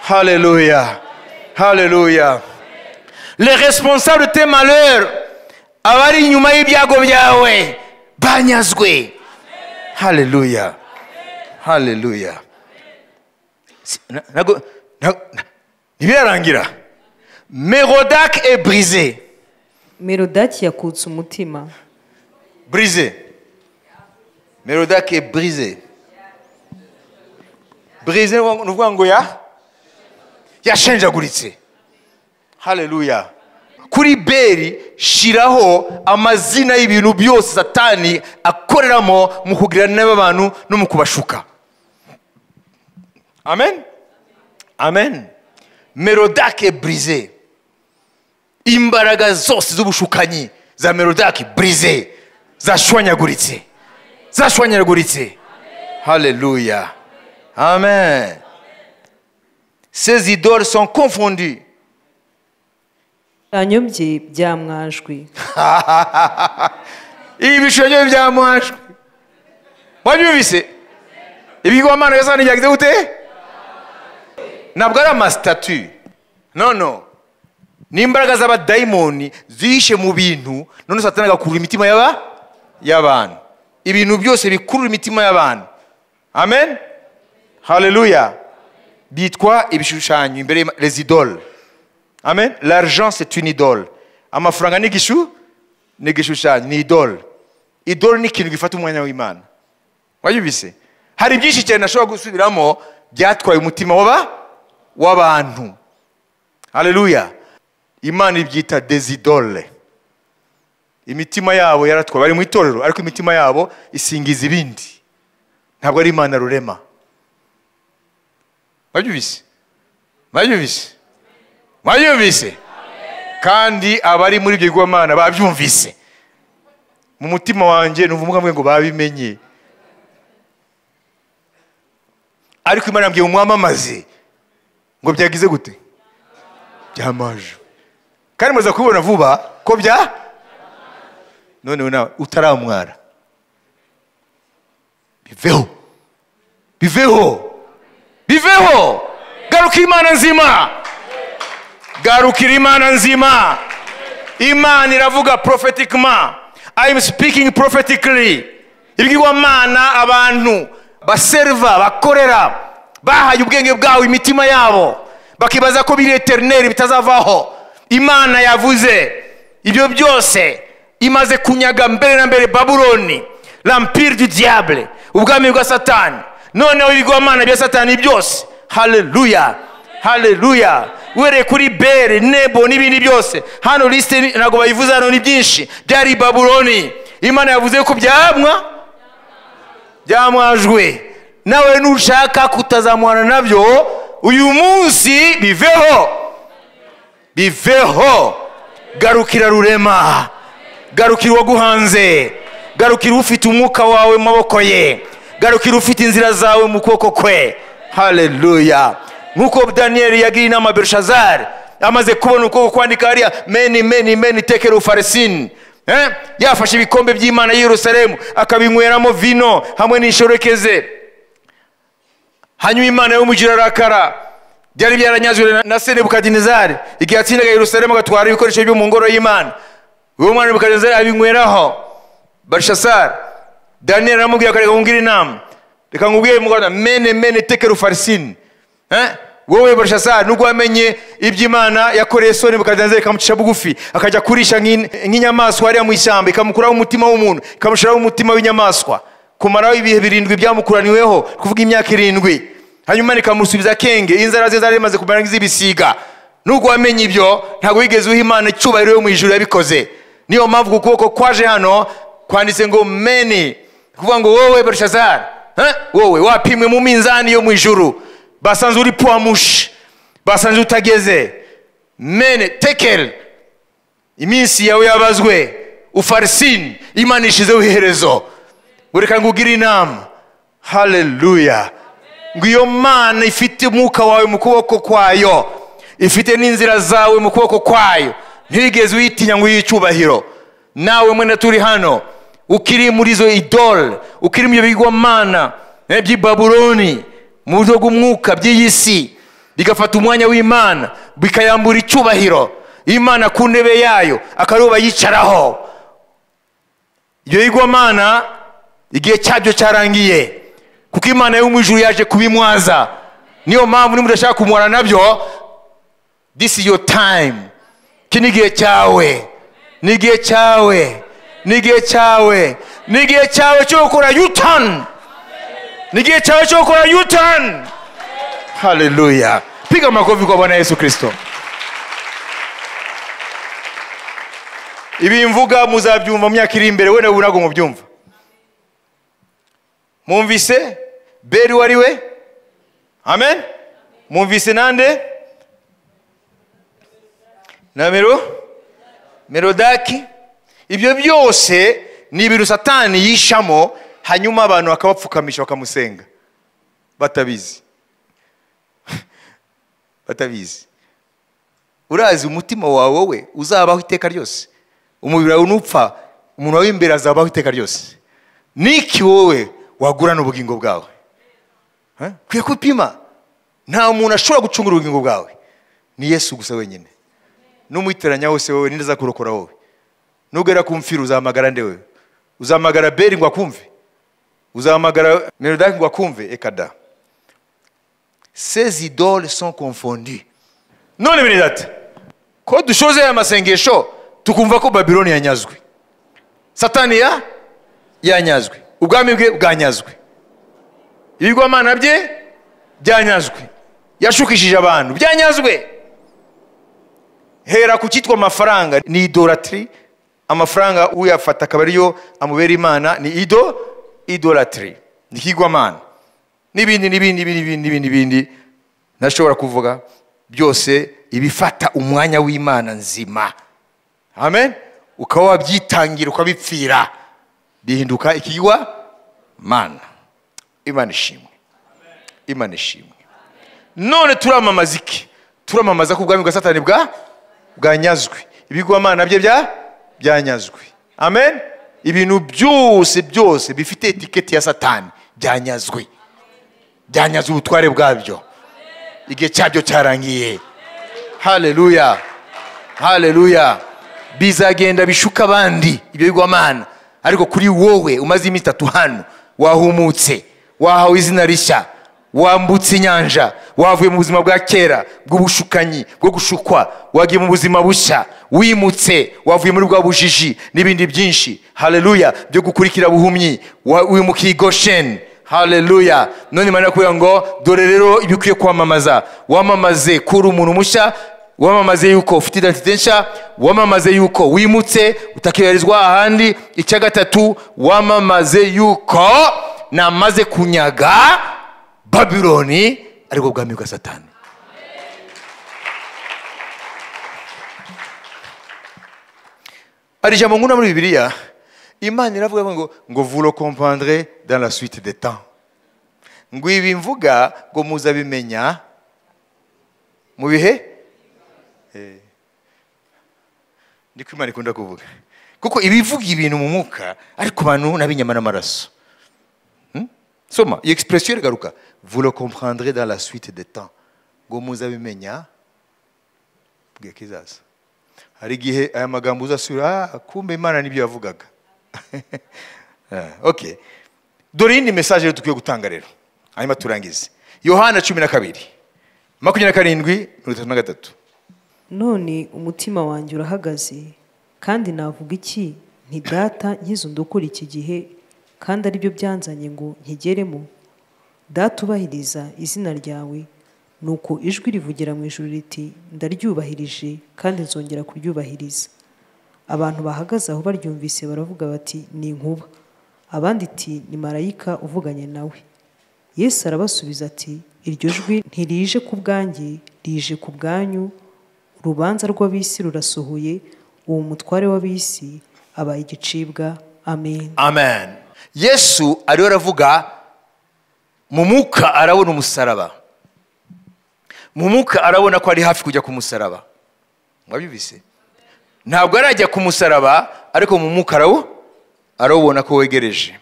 Speaker 1: Haleluya, haleluya. Les responsables de tes malheurs, abari inyuma y'ibyago byawe banyazwe. Haleluya, haleluya. Ntibirarangira. Merodach est brisé.
Speaker 2: Merodaki yakutse umutima.
Speaker 1: Brisé. Merodach est brisé. Brisé ni ukuvuga ngo yashenjaguritse. Haleluya. Kuri Beli shiraho amazina y'ibintu byose Satani akoreramo mu kugira nabi abantu no mu kubashuka. Amen. Amen. Merodach est brisé. Imbaraga zose z'ubushukanyi za Merodach brisé, zashwanyaguritse, zashwanyaguritse. Haleluya. Amen. Ces idoles sont confondues.
Speaker 2: Ibishushanyo bye byamwajwe.
Speaker 1: Ibishushanyo byamwajwe. Wabyumvise? Ibigirwamana bya Satani byagize gute? Ntabwo ari amasitatu. No, no. Ni imbaraga z'abadayimoni zihishe mu bintu, none Satani agakurura imitima y'abantu. Ibintu byose bikurura imitima y'abantu. Amen, haleluya. Bitwa ibishushanyo imbere, les idoles. Amen. L'argent, c'est une idole. Amafaranga ni igishu, ni igishushanyo, ni idole. Idole ni ikintu gifata umwanya w'Imana. Wayumvise? Hari byinshi cyane nashobora gusubiramo byatwaye umutima w'abantu. Haleluya. Imana ibyita des idoles. Imitima yabo yaratwaye, bari mu itorero ariko imitima yabo isingiza ibindi, ntabwo ari Imana rurema. Wabyumvise? Wabyumvise? Wabyumvise? Kandi abari muri ibyo bigwamana babyumvise. Mu mutima wanjye numva umwe ngo babimenye, ariko Imana yambwiye umwamamaze ngo byagize gute? Byamaje. Kandi muza kubibona vuba ko bya none nawe utaramwara. Biveho, biveho, biveho. Garukira Imana nzima, garukira Imana nzima. Imana iravuga prophetically. I am speaking prophetically. Ibigirwamana abantu baserva, bakorera, bahaye ubwenge bwawe imitima yabo, bakibaza ko biri eternel bitazavaho. Imana yavuze ibyo byose, imaze kunyaga mbere na mbere Babuloni, l'empire du diable, ubwami bwa Satani. Noneho ibigirwamana bya Satani byose. Haleluya, haleluya. Were kuri Bere, Nebo n'ibindi byose. Hano liste ntabwo bayivuze hano, ni byinshi byari Babuloni. Imana yavuze ko byamwajwe. Nawe nushaka kutazamwana nabyo uyu munsi, biveho, biveho. Garukira rurema, garukira uwaguhanze, garukira ufite umwuka wawe mu maboko ye, garukira ufite inzira zawe mu kuboko kwe. Haleluya. Nkuko Daniel yagiriye inama Belshazar amaze kubona uko kwandika hariya meni meni meni tekero ufarisini, yafashe ibikombe by'Imana y'i Yerusalemu akabinyweramo vino hamwe n'inshoreke. Hanyuma Imana yo arakara. Byari byaranyazwe na se Nebukadinezari igihe yatsindaga Yerusalemu agatwara ibikoresho byo mu ngoro y'Imana. Uwo mwana Nebukadinezari abinyweraho Belshazar. Daniel aramubwira, reka nkubwire inama, reka nkubwire mugana mene mene tekero ufarisini. Wowe Belshazar, nubwo wamenye iby'Imana yakoreye so Nebukadinezari ikamucisha bugufi, akajya kurisha nk'inyamaswa hariya mu ishyamba, ikamukuraho umutima w'umuntu ikamushyiraho umutima w'inyamaswa, kumaraho ibihe 7 byamukuraniweho, kuvuga imyaka 7, hanyuma ikamusubiza kenge, inzara ze zari zimaze kumera nk'iz'ibisiga. Nubwo wamenye ibyo, ntabwo wigeze uha Imana icyubahiro yo mu ijuru yabikoze. Niyo mpamvu ku kuboko kwaje hano kwanditse ngo mene, kuvuga ngo wowe Belshazar, wowe wapimwe mu minzani yo mu ijuru, basanze uri poamushi, basanze utageze. Mene tekel, iminsi yawe yabazwe, ufarisini, Imana ishizeho iherezo. Reka ngugire inama. Haleluya. Ngo iyo Mana ifite umwuka wawe mu kuboko kwayo, ifite n'inzira zawe mu kuboko kwayo, ntigeze uyitinya ngo uyihe icyubahiro. Nawe mwene turi hano ukiri muri izo idole, ukiri mu bigwamana by'i Babuloni, mu buryo bw'umwuka by'iyi si, bigafata umwanya w'Imana bikayambura icyubahiro. Imana ku ntebe yayo akariho bayicaraho. Ibyo bigwamana igihe cyabyo cyarangiye, kuko Imana yo mu ijuru yaje kubimwaza. Niyo mpamvu niba udashaka kumwara nabyo, this is your time. Iki ni igihe cyawe, ni igihe cyawe, ni igihe cyawe, ni igihe cyawe cyo gukora U-turn, ni igihe cyawe cyo gukora U-turn. Haleluya. Piga makofi kwa Bwana Yesu Kristo. Ibi mvuga muzabyumva mu myaka iri imbere, we nawe ntabwo mubyumva. Mwumvise Beri wari we? Amen. Mwumvise nande? Na Merodaki. Ibyo byose ni ibintu Satani yishamo, hanyuma abantu bakabapfukamisha bakamusenga batabizi. Batabizi. Urazi umutima wawe wowe uzabaho iteka ryose, umubiri wawe nupfa, umuntu wawe imbere azabaho iteka ryose. Niki wowe wagurana ubugingo bwawe? Kwiye kupima. Nta muntu ashobora gucungura ubugingo bwawe, ni Yesu gusa wenyine. N'umwiteranya wose wowe ninde azakurokora wowe? Nugera kumfira uzahamagara nde wewe? Uzahamagara Beri ngo akumve? Uzahamagara Merodaki ngo akumve? Ekada. Ces idoles sont confondues. None bene data, ko dushoze aya masengesho tukumva ko Babiloni yanyazwe, Satani yanyazwe, ubwami bwe bwanyazwe, ibigwamana bye byanyazwe, yashukishije abantu byanyazwe. Hera ku cyitwa amafaranga ni idolatry. Amafaranga uyafata akaba ariyo amubera imana ni idolatry, ni ikigwamana n'ibindi n'ibindi n'ibindi n'ibindi n'ibindi ntashobora kuvuga byose, ibifata umwanya w'Imana nzima. Amen. Ukaba wabyitangira ukabipfira, bihinduka ikigwa mana. Imana ishimwe, Imana ishimwe. None turamamaza iki? Turamamaza ko ubwami bwa Satani bwanyazwe, ibigwamana bye byanyazwe. Amen. Ibintu byose byose bifite etiketi ya Satani byanyazwe, byanyazwe ubutware bwabyo, igihe cyabyo cyarangiye. Haleluya, haleluya. Bizagenda bishuka abandi ibyo bigwamana, ariko kuri wowe umaze iminsi 3 hano, wahumutse, wahawe izina rishya, wambutse inyanja, wavuye mu buzima bwa kera bw'ubushukanyi bwo gushukwa, wagiye mu buzima bushya, wimutse, wavuye muri bwa bujiji n'ibindi byinshi. Haleluya, byo gukurikira buhumyi, wimukiye Goshen. Haleluya. None Imana irakubwira ngo dore rero ibyo ukwiye kwamamaza. Wamamaze kuri umuntu mushya, wamamaze yuko ufite identite nshya, wamamaze yuko wimutse utakibarizwa ahandi. Icya gatatu, wamamaze yuko namaze kunyaga Babiloni ariko bwami bwa Satani. Ari ijambo nkunda muri Bibiliya, Imana iravuga ngo vous le comprendrez dans la suite des temps. Ngo ibi mvuga ngo muzabimenya mu bihe. Ndiko Imana ikunda kuvuga, kuko ibivuga ibintu mu mwuka ariko bantu n'abinyama n'amaraso. Soma iyi expression igaruka, vous le comprendrez dans la suite des temps. Ngo muzabimenya bwe kizaza. Hari igihe aya magambo uzasubira, kumbe Imana nibyo yavugaga. Okay. Dore indi message rero dukwiye gutanga rero, hanyuma turangize. Yohana 12 27 33.
Speaker 2: None umutima wanjye urahagaze, kandi navuga iki? Nti Data nkiza undokore iki gihe, kandi aribyo byanzanye ngo nkigeremo. Data ubahiriza izina ryawe. Nuko ijwi rivugira mu ijuru riti ndaryubahirije kandi nzongera kuryubahiriza. Abantu bahagaze aho baryumvise baravuga bati ni inkuba, abandi ati ni marayika uvuganye nawe. Yesu arabasubiza ati iryo jwi ntirije ku bwanjye, rije ku bwanyu. Urubanza rw'ab'isi rurasohoye, uwo mutware w'ab'isi abaye igicibwa. Amen.
Speaker 1: Amen. Yesu ariyo aravuga mu mwuka, arabona umusaraba mu mwuka, arabona ko ari hafi kujya ku musaraba. Mwabyumvise? Ntabwo arajya ku musaraba, ariko mu mwuka arawubona ko wegereje.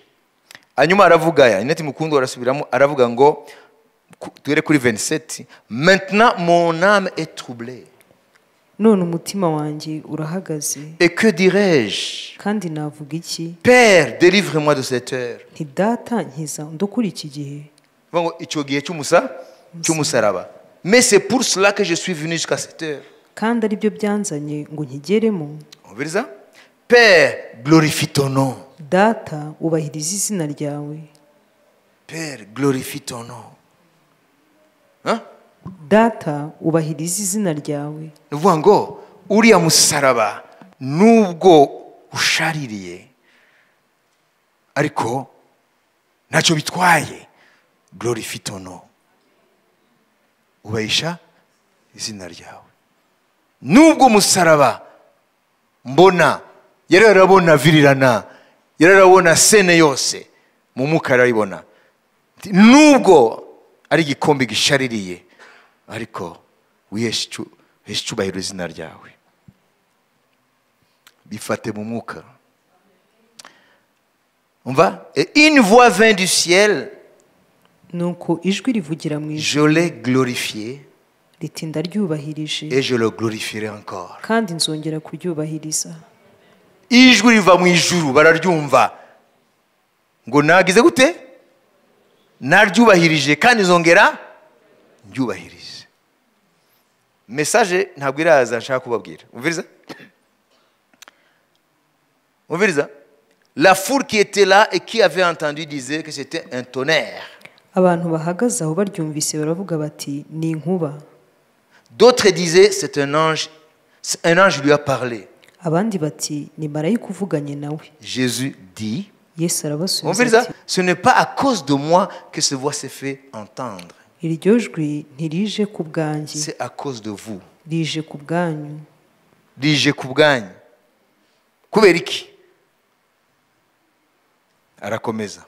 Speaker 1: Hanyuma aravuga ya inati mukundo, arasubiramo aravuga ngo tuhere kuri 27, maintenant mon âme est troublée.
Speaker 2: None umutima wanjye urahagaze.
Speaker 1: Et que dirais-je?
Speaker 2: Kandi navuga iki?
Speaker 1: Père, délivre-moi de cette heure.
Speaker 2: Nti Data nkiza ndokora iki gihe.
Speaker 1: Ngo icyo gihe cy'umusaraba. Mais c'est pour cela que je suis venu jusqu'à cette heure.
Speaker 2: Kandi aribyo byanzanye ngo nkigeremo.
Speaker 1: On verra ça? Père, glorifie ton nom.
Speaker 2: Data ubahiriza izina ryawe.
Speaker 1: Père, glorifie ton nom. Hein?
Speaker 2: Data ubahiriza izina ryawe.
Speaker 1: Nuvuga ngo uriya musaraba nubwo ushaririye ariko ntacyo bitwaye. Glorifie ton nom. Ubahisha izina ryawe. Nubwo musaraba mbona yari arabona virirana, yari arabona sene yose mu mwuka arayibona, nubwo ari igikombe gishaririye ariko wiheshe icyubahiro izina ryawe. Bifate mu mwuka. Umva, et une voix vint du ciel,
Speaker 2: nuko ijwi rivugira mu ijuru,
Speaker 1: je l'ai glorifié
Speaker 2: riti ndaryubahirije,
Speaker 1: et je le glorifierai encore.
Speaker 2: Kandi nzongera kuryubahiriza.
Speaker 1: Ijwi riva mu ijuru bararyumva ngo nagize gute? Naryubahirije kandi nzongera ndyubahirije. Message ntabwo iraza nshaka kubabwira. Umviriza? Umviriza? La foule qui était là et qui avait entendu disait que c'était un tonnerre.
Speaker 2: Abantu bahagaze aho baryumvise baravuga bati ni inkuba.
Speaker 1: D'autres disaient c'est un ange, un ange lui a parlé.
Speaker 2: Abandi bati ni marayika uvuganye nawe.
Speaker 1: Jésus dit,
Speaker 2: Yesu arabasubiza
Speaker 1: umviriza,
Speaker 2: ati
Speaker 1: ce n'est pas à cause de moi que cette voix s'est fait entendre.
Speaker 2: Iryo jwi ntirije ku bwanjye.
Speaker 1: C'est à cause de vous.
Speaker 2: Rije ku bwanyu.
Speaker 1: Rije ku bwanyu. Kubera iki? Arakomeza.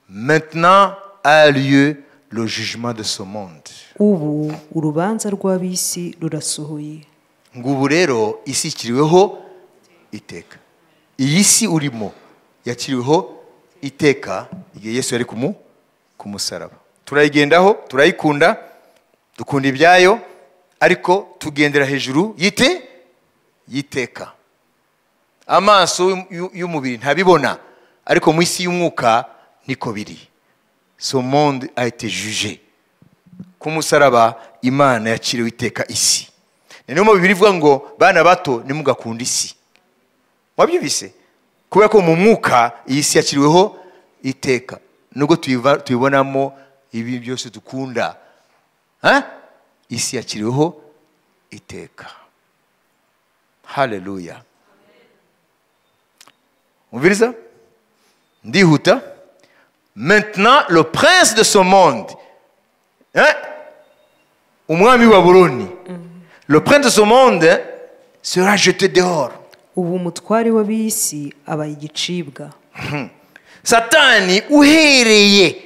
Speaker 1: Maintenant a lieu le jugement de ce monde.
Speaker 2: Ubu urubanza rw'ab'isi rurasohoye.
Speaker 1: Ngo ubu rero isi ikiriweho iteka. Iyi si urimo yakiriweho iteka igihe Yesu yari ku musaraba. Turayigendaho, turayikunda, dukunda ibyayo, ariko tugendera hejuru y'iteka. Amaso y'umubiri ntabibona, ariko mu isi y'umwuka niko biri. Ce monde a été jugé. Ku musaraba Imana yakiriwe iteka isi. Ni niyo mpamvu Bibiliya ivuga ngo bana bato ntimugakunde isi. Wabyumvise? Kubera ko mu mwuka iyi si yakiriweho iteka. Nubwo tuyibonamo ibi byose dukunda, hein? Isi yakiriweho iteka. Haleluya. Umviriza? Ndihuta. Maintenant le prince de ce monde, hein? Umwami wa Babuloni, le prince de ce monde sera jeté dehors.
Speaker 2: Ubu umutware w'ab'isi abaye igicibwa.
Speaker 1: Satani uhereye,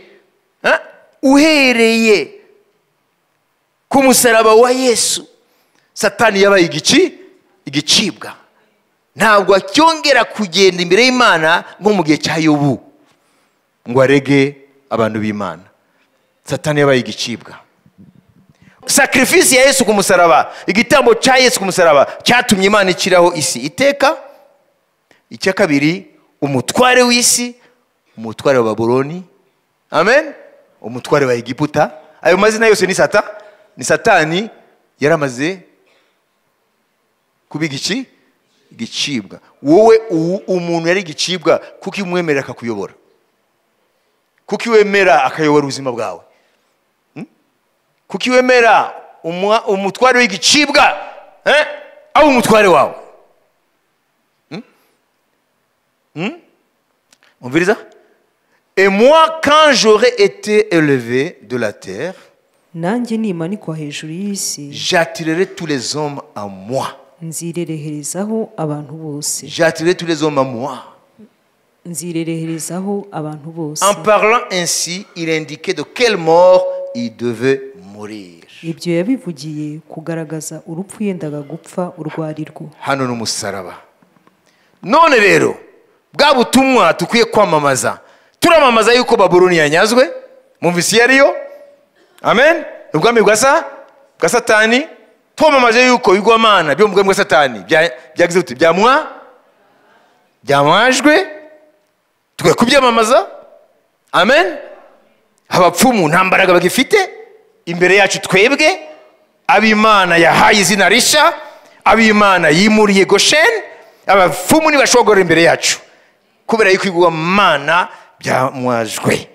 Speaker 1: hein? Uhereye ku musaraba wa Yesu, Satani yabaye igicibwa. Ntabwo acyongera kugenda imbere y'Imana nko mu gihe cya Yobu ngo arege abantu b'Imana. Satani yabaye igicibwa. Sacrifice ya Yesu ku musaraba, igitambo cya Yesu ku musaraba cyatumye Imana ikiraho isi iteka. Icya kabiri, umutware w'isi, umutware wa Babuloni, amen, umutware wa Egiputa. Ayo mazina yose ni ni Satani yaramaze kuba igicibwa. Wowe umuntu yari igicibwa kuko umwemerera akakuyobora, kuko wemera akayobora ubuzima bwawe, kuko wemera umutware w'igicibwa, aho umutware wawe. Umviriza? Et moi, quand j'aurai été élevé de la terre,
Speaker 2: nanjye nimanikwa hejuru y'isi,
Speaker 1: j'attirerai tous les hommes à moi.
Speaker 2: Nzirereherezaho abantu bose.
Speaker 1: J'attirerai tous les hommes à moi.
Speaker 2: Nzirereherezaho abantu bose.
Speaker 1: En parlant ainsi, il indiquait de quelle mort il devait mourir.
Speaker 2: Ibyo yabivugiye kugaragaza urupfu yendaga gupfa urwo ari rwo.
Speaker 1: Hano ni umusaraba. None rero bwa butumwa tukwiye kwamamaza, turamamaza yuko Babuloni yanyazwe, mumvise iyo ariyo, amen, ubwami bwa Satani. Twamamaje yuko ibigwamana byo mu bwami bwa Satani byagize uti byamwajwe, tukwiye kubyamamaza, amen. Abapfumu nta mbaraga bagifite imbere yacu twebwe ab'Imana yahaye izina risha, ab'Imana yimuriye Gosheni. Abapfumu ntibashobora imbere yacu kubera yuko ibigwamana byamwajwe.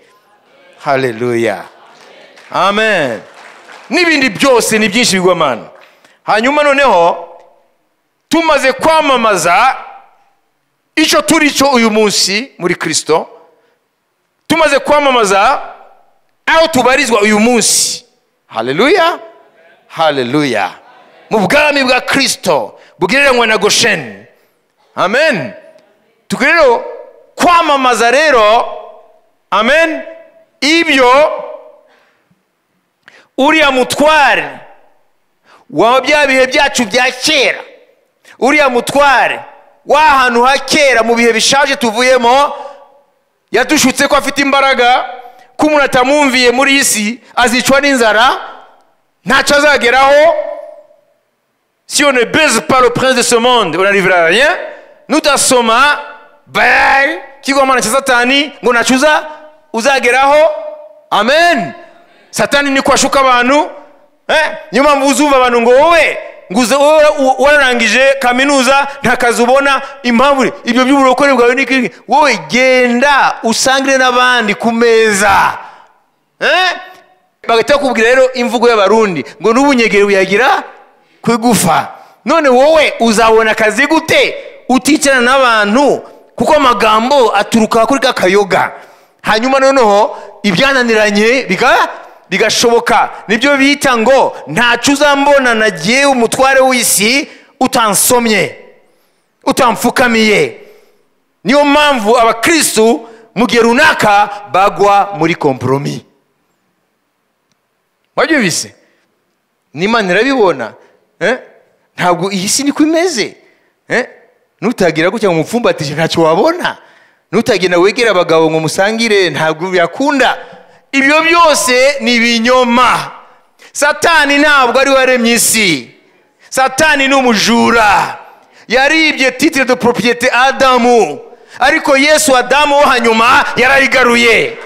Speaker 1: Haleluya, amen. N'ibindi byose ni byinshi bigwamana. Hanyuma noneho tumaze kwamamaza icyo turi cyo uyu munsi muri Kristo, tumaze kwamamaza aho tubarizwa uyu munsi, haleluya, haleluya, mu bwami bwa Kristo bugereranywa na Gosheni, amen. Tukwiye rero kwamamaza rero, amen, ibyo uriya mutware wa bya bihe byacu bya kera, uriya mutware w'ahantu ha kera mu bihe bishaje tuvuyemo, yadushutse ko afite imbaraga, ko umuntu atamwumviye muri iyi si azicwa n'inzara, ntacyo azageraho. Si on ne baise pas le prince de ce monde, on n'arrivera à rien. Nudasoma Baal kigomana cya Satani ngo ntacyo uzageraho, Amen. Satani niko ashuka abantu. Niyo mpamvu uzumva abantu ngo wowe nguze wararangije kaminuza nta kazi ubona, impamvu ibyo by'uburokore bwawe ni wowe genda usangire n'abandi ku meza. Bagahita bakubwira rero imvugo y'abarundi ngo n'ubunyegere buyagira kwigufa. None wowe uzabona akazi gute uticarana n'abantu, kuko amagambo aturuka kuri kakayoga. Hanyuma noneho ibyananiranye bigashoboka. Nibyo bita ngo ntacu uzambona nagiye umutware w'isi utansomye, utamfukamiye. Niyo mpamvu abakristu mu gihe runaka bagwa muri kompromis. Wabyumvise? N'Imana irabibona. Ntabwo iyi si niko imeze. Nutagira gutya ngo umupfumbatije ntacyo wabona. Nutagenda wegera abagabo ngo musangire ntabwo byakunda. Ibyo byose ni ibinyoma. Satani ntabwo ari waremye isi. Satani ni umujura. Yaribye titre de propriété Adamu. Ariko Yesu Adamu wo hanyuma yarayigaruye.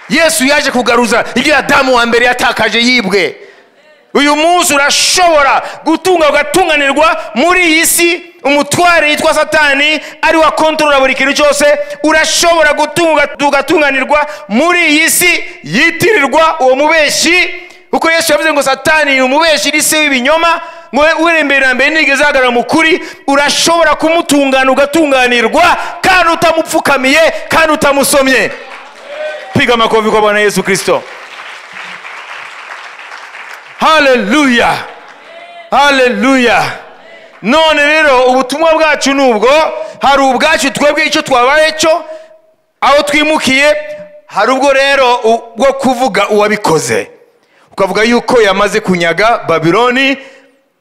Speaker 1: Yesu yaje kugaruza ibyo Adamu wa mbere yatakaje yibwe. Uyu munsi urashobora gutunga ugatunganirwa muri iyi si. Umutware yitwa Satani ari wa kontrola buri kintu cyose. Urashobora gutunga ugatunganirwa muri iyi si yitirirwa uwo mubeshi, kuko Yesu yavuze ngo Satani ni umubeshi, ni se w'ibinyoma, ngo urembere na mbere nigeze ahagarara mu kuri. Urashobora kumutungana ugatunganirwa kandi utamupfukamiye kandi utamusomye. Piga makofi kwa Bwana Yesu Kristo. Haleluya, haleluya. None rero ubutumwa bwacu nubwo hari ubwacu twebwe icyo twabaye cyo aho twimukiye, hari ubwo rero bwo kuvuga uwabikoze, ukavuga yuko yamaze kunyaga Babiloni,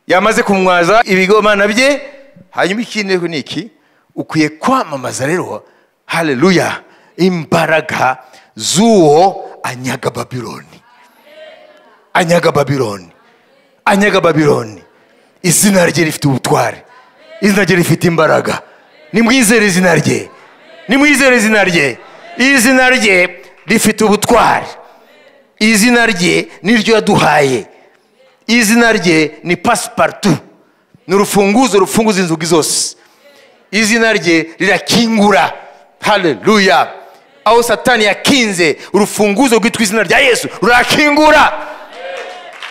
Speaker 1: yamaze kumwaza ibigomana bye. Hanyuma ikindi ni iki? Ukwiye kwamamaza rero, haleluya, imbaraga z'uwo anyaga Babiloni. Anyaga Babiloni, anyaga Babiloni. Izina rye rifite ubutware, izina rye rifite imbaraga. Nimwizere izina rye, nimwizere izina rye. Izina rye rifite ubutware, izina rye niryo yaduhaye. Izina rye ni passepartout, ni urufunguzo rufunguza inzugi zose. Izina rye rirakingura. Haleluya. Aho Satani yakinze urufunguzo rwitwa izina rya Yesu rurakingura.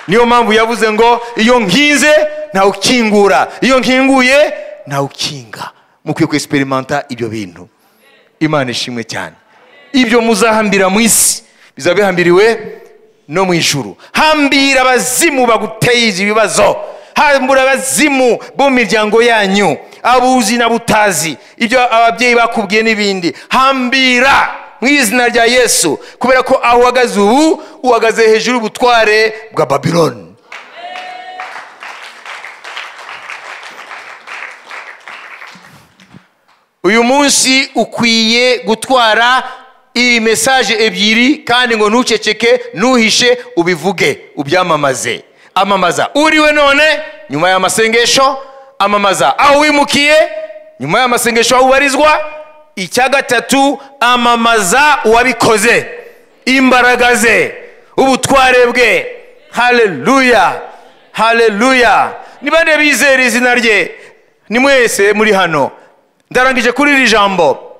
Speaker 1: Niyo mpamvu yavuze ngo iyo nkinze ntawukingura, iyo nkinguye ntawukinga. Mukwiye kwexperimenta ibyo bintu. Imana ishimwe cyane. Ibyo muzahambira mu isi bizaba bihambiriwe no mu ijuru. Hambira abazimu baguteye ibibazo, hambura abazimu bo mu miryango yanyu, abuzi n'abutazi, ibyo ababyeyi bakubwiye n'ibindi. Hambira mu izina rya Yesu, kubera ko aho uhagaze ubu uhagaze hejuru y'ubutware bwa Babiloni. Uyu munsi ukwiye gutwara iyi message ebyiri, kandi ngo ntuceceke, ntuhishe, ubivuge, ubyamamaze. Amamaza uriwe none nyuma y'amasengesho, amamaza aho wimukiye nyuma y'amasengesho aho ubarizwa. Icya gatatu, amamaza uwabikoze, imbaraga ze, ubutware bwe. Haleluya, haleluya. Niba bizera izina rye, ni mwese muri hano. Ndarangije kuri iri jambo.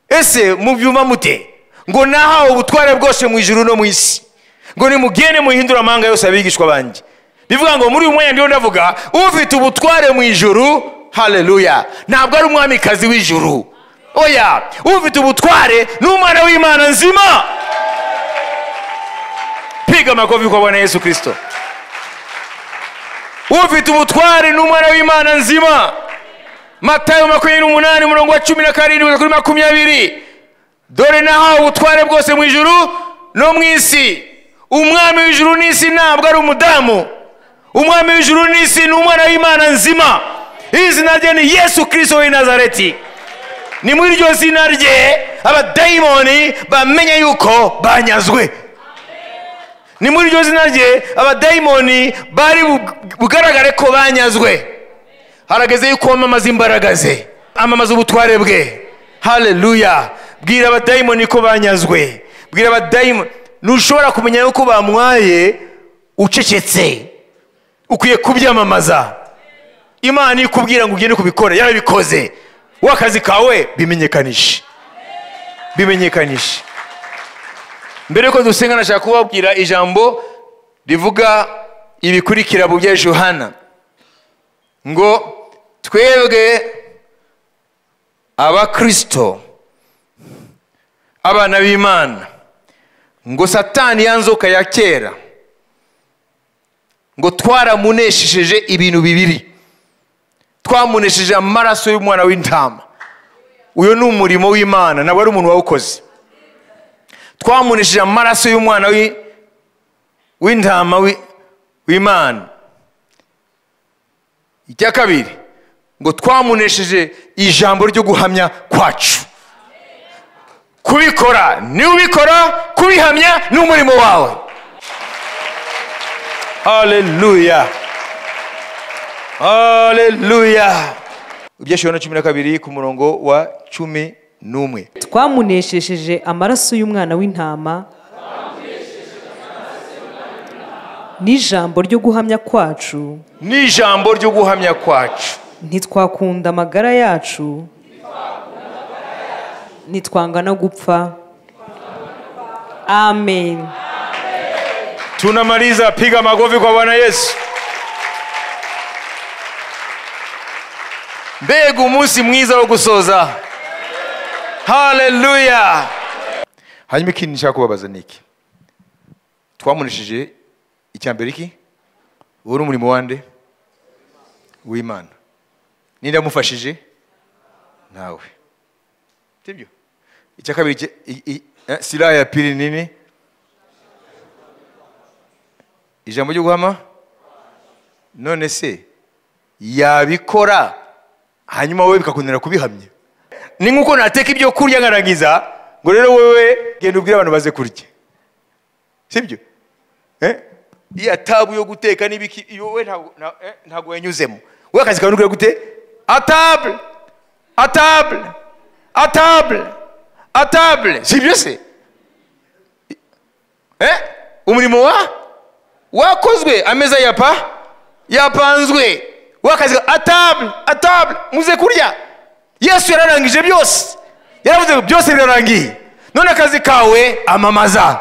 Speaker 1: Ese mubyumva mute ngo nahawe ubutware bwose mu ijuru no mu isi, ngo nimugende muhindura amahanga yose abigishwa banjye? Bivuga ngo muri uyu mwanya ndiho ndavuga ufite ubutware mu ijuru. Haleluya. Ntabwo ari umwamikazi w'ijuru, oya, ufite ubutware ni umwana w'Imana nzima. Piga makofi kwa Bwana Yesu Kristo. Ufite ubutware ni umwana w'Imana nzima. Matayo 28 umurongo wa 17 kuri 20. Dore nahawe ubutware bwose mu ijuru no mu isi. Umwami w'ijuru n'isi ntabwo ari umudamu. Umwami w'ijuru n'isi ni umwana w'Imana nzima. Izina rye ni Yesu Kristo w'i Nazareti. Ni muri iryo zina rye abadayimoni bamenye yuko banyazwe. Ni muri iryo zina rye abadayimoni bari bugaragare ko banyazwe. Harageze yuko amamaza imbaraga ze, amamaza ubutware bwe. Haleluya. Bwira abadayimoni ko banyazwe. Bwira abadayimoni. Ntushobora kumenya yuko bamwaye ucecetse. Ukwiye kubyamamaza. Imana ikubwira ngo ugende kubikora, yarabikoze. Wakazi kawe bimenyekanishe. Bimenyekanishe. Mbere yuko dusenga nashaka kubabwira ijambo rivuga ibikurikira mu bya Yohana. Ngo twebwe abakristo abana b'Imana, ngo Satani yanzoka ya kera ngo twaramunesheje ibintu bibiri. Twamunesheje amaraso y'umwana w'intama. Uyo ni umurimo w'Imana, ntabwo ari umuntu wawukoze. Twamunesheje amaraso y'umwana w'intama w'Imana. Icya kabiri, ngo twamunesheje ijambo ryo guhamya kwacu. Kubikora ni ubikora, kubihamya ni umurimo wawe. Haleluya, haleluya. Ibyashiwe 12 ku murongo wa 11.
Speaker 2: Twamuneshesheje amaraso y'umwana w'intama n'ijambo ryo guhamya kwacu.
Speaker 1: N'ijambo ryo guhamya kwacu.
Speaker 2: Ntitwakunda amagara yacu, ntitwanga no gupfa. Amen.
Speaker 1: Tunamaliza, piga makofi kwa Bwana Yesu. Mbega umunsi mwiza wo gusoza. Haleluya. Hanyuma ikindi nshaka kubabaza niki? Twamunishije icyambere iki? Uri umurimo wande? W'Imana. Ninde amufashije? Nawe. Sibyo? Icya kabiri, silaha ya pili nini? Ijambo ryo guhama? None se yabikora hanyuma wowe bikakunanira kubihamya? Ni nkuko nateka ibyo kurya ngarangiza ngo rero wewe genda ubwire abantu baze kurya. Sibyo? Iya tabu yo guteka nibiki wowe ntabwo yanyuzemo. Wewe akazi kawe nukwiye gute? À table, à table, à table, à table. Sibyo se? Umurimo wa wakozwe, ameza yapa yapanzwe. Wakazi à table, à table, muze kurya. Yesu yararangije byose. Yaravuze byose birarangiye. None akazi kawe amamaza.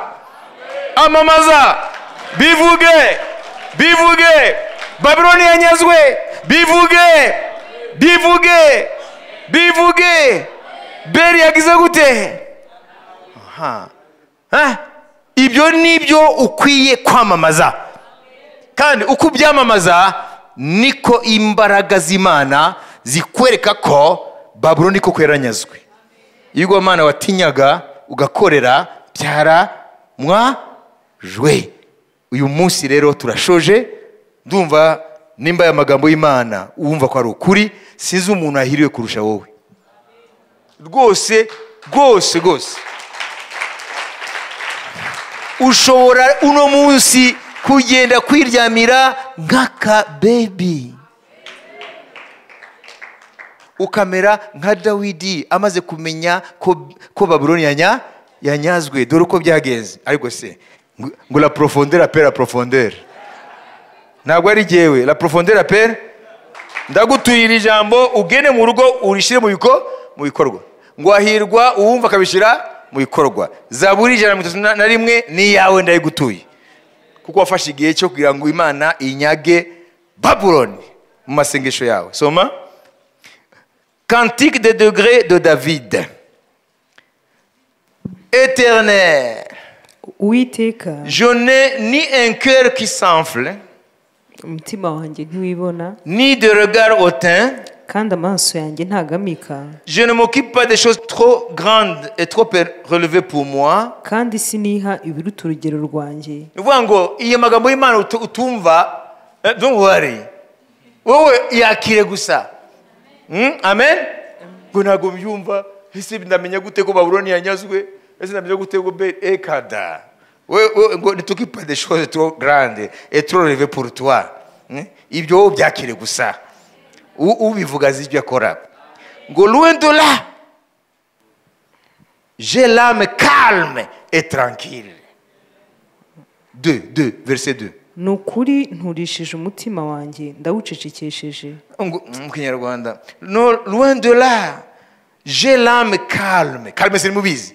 Speaker 1: Amamaza. Bivuge. Bivuge. Babyloni yanyazwe. Bivuge. Bivuge. Bivuge. Beri yagize gute? Aha. Ha? Ibyo nibyo ukwiye kwamamaza. Kandi uko ubyamamaza niko imbaraga z'Imana zikwereka ko Babuloni koko yaranyazwe. Iyo Imana watinyaga ugakorera byaramwajwe. Uyu munsi rero turashoje. Ndumva nimba ya magambo y'Imana uwumva ko ari ukuri, sinzi umuntu ahiriwe kurusha wowe. Rwose rwose rwose ushobora uno munsi kugenda kwiryamira nk'aka baby, ukamera nka Dawidi amaze kumenya ko Babuloni yanyazwe. Dore uko byagenze. Ariko se ngo la profondeur appelle la profondeur. Ntabwo ari jyewe, la profondeur appelle. Ndaguturira ijambo ugende mu rugo urishire mu bikorwa. Ngo ahirwa uwumva akabishira mu bikorwa. Zaburi 131 ni yawe ndayigutuye. Kuko wafashe igihe cyo kugira ngo Imana inyage Babuloni mu masengesho yawe. Soma. Cantique des degrés de David. Éternel, je n'ai ni un cœur qui s'enfle, ni de regard hautain. Je ne m'occupe pas des choses trop grandes et trop relevées pour moi. Ngo iyo magambo y'Imana utumva, don't worry. Wowe yakire gusa. Amen. Ngo ntabwo mbyumva, ese ndamenya gute ko Babuloni yanyazwe? Ese ndamenya gute ko ekada? Wewe ngo ne t'occupe pas des choses trop grandes et trop relevées pour toi. Ibyo byakire gusa. Ubivuga azi ibyo akora. Ngo loin de là. J'ai l'âme calme et tranquille. 2, verset 2.
Speaker 2: Ni ukuri nturishije umutima wanjye ndawucecekesheje.
Speaker 1: Mu Kinyarwanda. No, loin de là. J'ai l'âme calme. Calme c'est mubizi.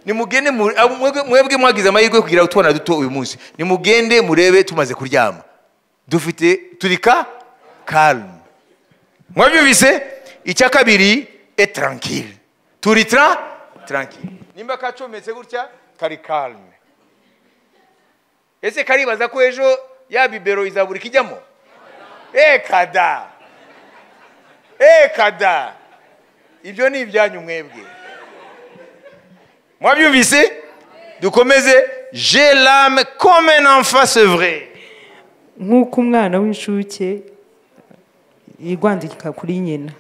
Speaker 1: Nimugende mwebwe mwagize amahirwe kugira utwana duto uyu munsi. Nimugende murebe tumaze kuryama. Dufite turika calme. Mwabyumvise? Icya kabiri est tranquille. Turi tranquille. Nimba kacometse gutya kari calme. Ese karibaza ko ejo ya bibero izabura kijyamo? Ekada. Ekada. Ibyo ni ibyanyu mwebwe. Mwabyumvise? Dukomeze. J'ai l'âme comme un enfant sevré.
Speaker 2: Nk'uko umwana w'incuke yigwandika kuri nyina.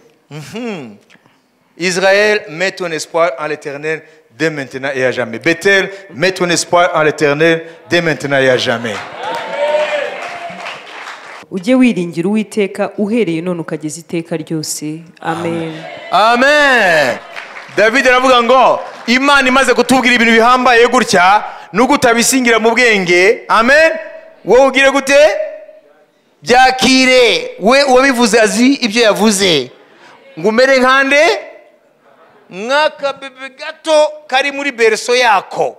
Speaker 1: Israël, mets ton espoir en l'Éternel dès maintenant et à jamais. Bethel, mets ton espoir en l'Éternel dès maintenant et à jamais.
Speaker 2: Ujye wiringira Uwiteka uhereye none ukageza iteka ryose. Amen.
Speaker 1: Amen. David aravuga ngo Imana imaze kutubwira ibintu bihambaye gutya nuko utabisingira mu bwenge. Amen. Wowe ugire gute? Byakire. We uwabivuze azi ibyo yavuze. Ngo umere nkande nk'akabebe gato kari muri berceau yako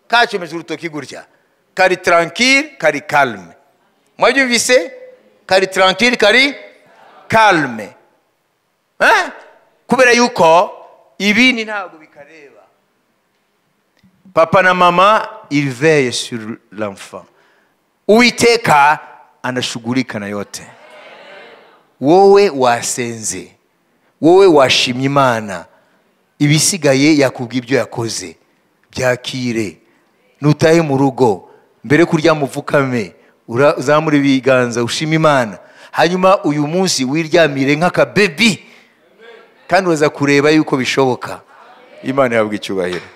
Speaker 1: kacomeje urutoki gutya, kari tranquille, kari calme. Mwabyumvise? Kari tranquille, kari calme. Kubera yuko ibindi ntabwo bikareba. Papa na mama, il veille sur l'enfant. Uwiteka anashughulika na yote. Wowe wasenze, wowe washimye Imana, ibisigaye yakubwiye ibyo yakoze, byakire. Nutahe mu rugo mbere kurya muvukame, uzamure ibiganza ushime Imana. Hanyuma uyu munsi wiryamire nk'akabebi, kandi uza kureba yuko bishoboka. Imana yabwiye icyubahiro.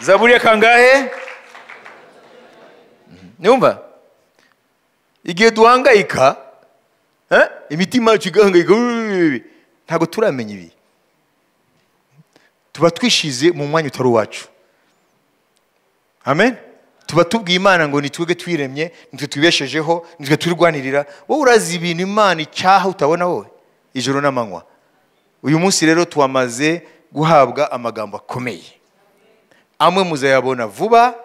Speaker 1: Zaburi ya kangahe? Nyumva? Igihe duhangayika, imitima yacu igahangayika, ntabwo turamenya ibi. Tuba twishize mu mwanya utari uwacu. Amen. Tuba tubwiye Imana ngo ni twebwe twiremye, nitwe twibeshejeho, nitwe turwanirira. Wowe urazi ibintu Imana icyaha utabona wowe ijoro n'amanywa. Uyu munsi rero twamaze guhabwa amagambo akomeye. Amwe muzayabona vuba,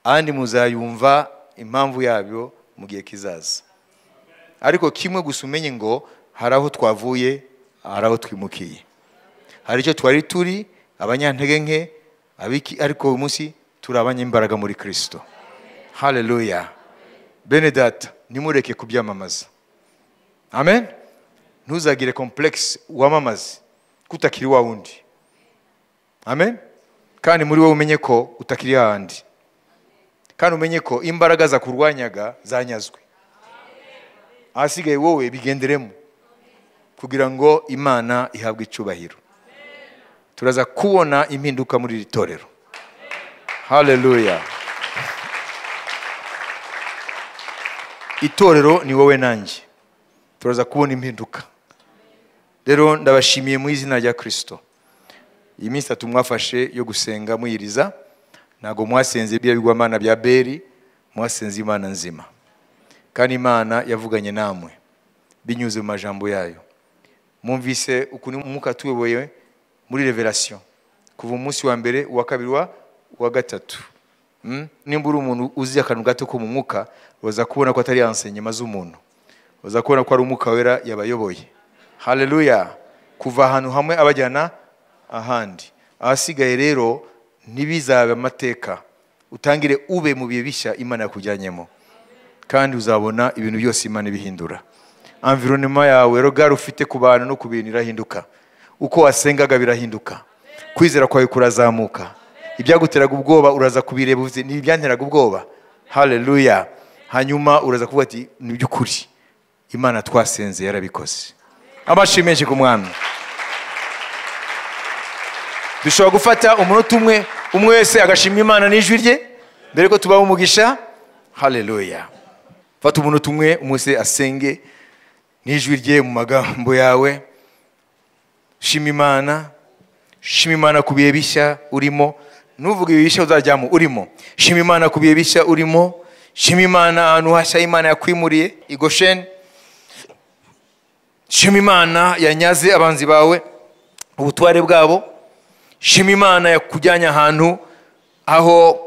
Speaker 1: andi muzayumva impamvu yabyo mu gihe kizaza. Ariko kimwe gusa umenye ngo hari aho twavuye, hari aho twimukiye. Hari icyo twari turi abanyantege nke, abiki, ariko uyu munsi turi abanyembaraga muri Kristo. Haleluya. Bene data, nimureke kubyamamaza. Amen. Ntuzagire complexe wamamaze kutakiri wa wundi. Amen. Kandi muri wowe umenye ko utakiri handi. Kandi umenye ko imbaraga zakurwanyaga zanyazwe. Ahasigaye wowe bigenderemo kugira ngo Imana ihabwe icyubahiro. Turaza kubona impinduka muri iri torero. Haleluya. Itorero ni wowe nanjye. Turaza kubona impinduka. Rero ndabashimiye mu izina rya Kristo. Iyi minsi itatu mwafashe yo gusenga muyiriza, ntago mwasenze ibyo bigwamana bya Beri, mwasenze Imana nzima. Kandi Imana yavuganye namwe binyuze mu majambo yayo. Mwumvise ukuntu Umwuka tuyoboye muri revelation kuva umunsi wa mbere, uwa kabiri, uwa gatatu. Nimba uri umuntu uzi akantu gato ko mu mwuka, uza kubona ko atari enseignement z'umuntu, uza kubona ko ari Umwuka Wera yabayoboye. Haleluya. Kuva ahantu hamwe abajyana ahandi. Ahasigaye rero ntibizabe amateka, utangire ube mu bihe bishya Imana yakujyanyemo, kandi uzabona ibintu byose Imana ibihindura. Environnement yawe, regard ufite ku bantu no ku bintu irahinduka. Uko wasengaga birahinduka. Kwizera kwawe kurazamuka. Ibyaguteraga ubwoba uraza kubireba uvuze ni ibyanteraga ubwoba. Haleluya. Hanyuma uraza kuvuga ati ni by'ukuri Imana twasenze yarabikoze. Amashyi menshi ku Mwami. Dushobora gufata umunota umwe, umwe wese agashima Imana n'ijwi rye mbere ko tubaha umugisha. Haleluya. Fata umunota umwe, umwe wese asenge n'ijwi rye mu magambo yawe. Shima Imana, shima Imana ku bihe bishya urimo. Ntuvuge ibihe bishya uzajyamo, urimo. Shima Imana ku bihe bishya urimo. Shima Imana ahantu hashya Imana yakwimuriye i Gosheni. Shima Imana yanyaze abanzi bawe ubutware bwabo. Shima Imana yakujyanye ahantu aho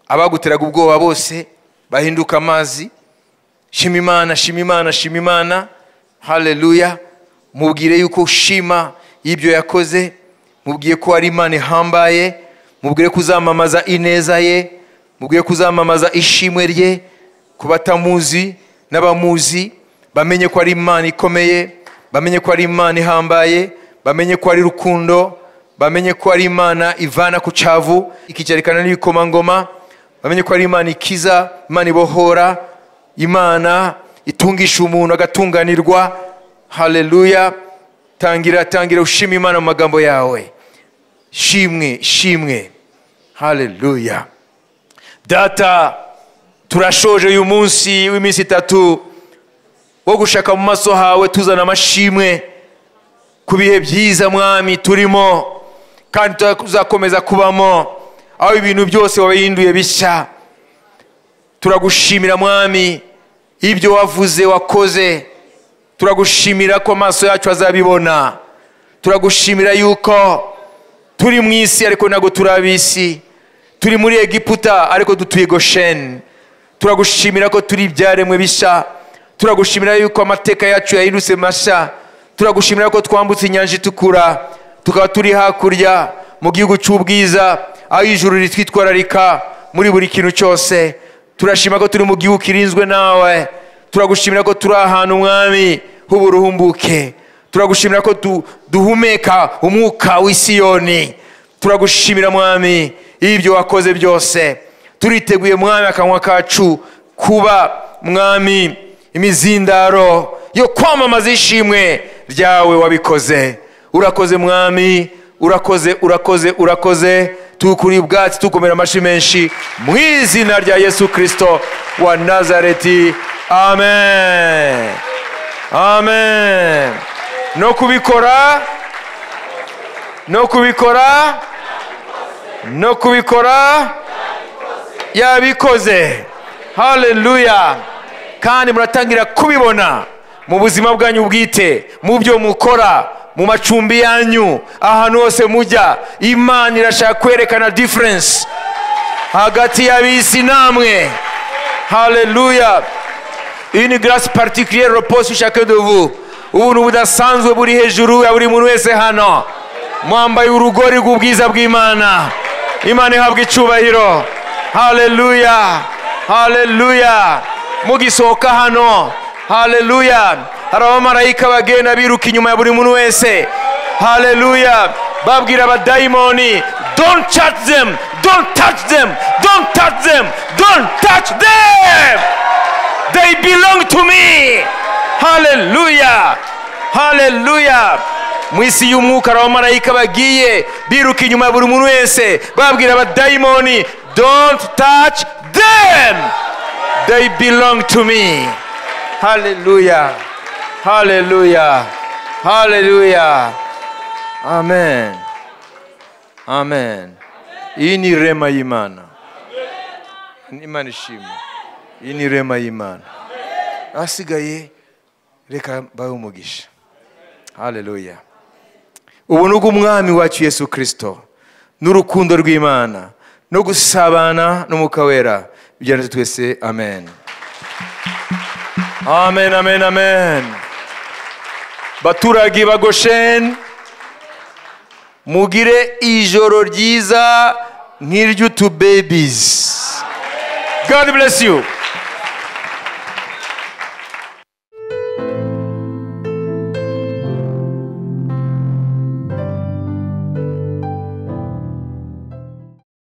Speaker 1: abaguteraga ubwoba bose bahinduka amazi. Shima Imana, shima Imana, shima Imana. Haleluya. Mubwire yuko ushima ibyo yakoze, mubwiye ko ari Imana ihambaye, mubwire ko uzamamaza ineza ye, mubwire ko uzamamaza ishimwe rye ku batamuzi n'abamuzi, bamenye ko ari Imana ikomeye, bamenye ko ari Imana ihambaye, bamenye ko ari rukundo, bamenye ko ari Imana ivana ku cyavu ikicarikana n'ibikomangoma, bamenye ko ari Imana ikiza, Imana ibohora, Imana itungisha umuntu agatunganirwa. Haleluya. Tangira, tangira ushima Imana mu magambo yawe. Shimwe, shimwe. Haleluya. Data, turashoje uyu munsi w'iminsi itatu wo gushaka mu maso hawe, tuzana amashimwe ku bihe byiza Mwami turimo, kandi tuzakomeza kubamo, aho ibintu byose wabihinduye bishya. Turagushimira Mwami ibyo wavuze wakoze. Turagushimira ko amaso yacu azabibona. Turagushimira yuko turi mu isi ariko ntabwo turi ab'isi, turi muri Egiputa ariko dutuye Gosheni. Turagushimira ko turi ibyaremwe bishya. Turagushimira yuko amateka yacu yahindutse mashya. Turagushimira ko twambutse inyanja itukura, tukaba turi hakurya mu gihugu cy'ubwiza, aho ijuru ritwitwararika muri buri kintu cyose. Turashima ko turi mu gihugu kirinzwe nawe. Turagushimira ko turi ahantu Mwami h'uburuhumbuke. Turagushimira ko duhumeka umwuka w'Isiyoni. Turagushimira Mwami ibyo wakoze byose. Turiteguye Mwami akanwa kacu kuba Mwami imizindaro yo kwamamaza ishimwe ryawe wabikoze. Urakoze Mwami, urakoze, urakoze, urakoze. Tukuri ubwatsi, tukomera amashyi menshi mu izina rya Yesu Kristo wa Nazareti. Amen. Amen. No kubikora, no kubikora, no kubikora, yabikoze. Haleluya. Kandi muratangira kubibona mu buzima bwanyu bwite, mu byo mukora, mu macumbi yanyu, ahantu hose mujya. Imana irashaka kwerekana difference hagati y'ab'isi namwe. Haleluya. Une grâce particulière repose sur chacun de vous. Ubuntu budasanzwe buri hejuru ya buri muntu wese hano. Mwambaye urugori rw'ubwiza bw'Imana. Imana ihabwa icyubahiro. Haleluya. Haleluya. Mugisohoka hano. Haleluya. Hari abamarayika bagenda biruka inyuma ya buri muntu wese. Haleluya. Babwira abadayimoni, don't touch them, don't touch them, don't touch them, don't touch them. They belong to me. Haleluya. Haleluya. Mu isi y'umwuka hari abamarayika bagiye biruka inyuma ya buri muntu wese, babwira abadayimoni, don't touch them, they belong to me. Haleluya. Haleluya. Haleluya. Amen. Amen. Iyi ni rema y'Imana. Imana ishimwe. Iyi ni rema y'Imana. Asigaye reka bahe umugisha. Haleluya. Ubuntu bw'Umwami wacu Yesu Kristo n'urukundo rw'Imana no gusabana n'Umwuka Wera bijyane twese. Amen. Amen, amen, amen. Baturage ba Gosheni, mugire ijoro ryiza nk'iry'utu babies. God bless you.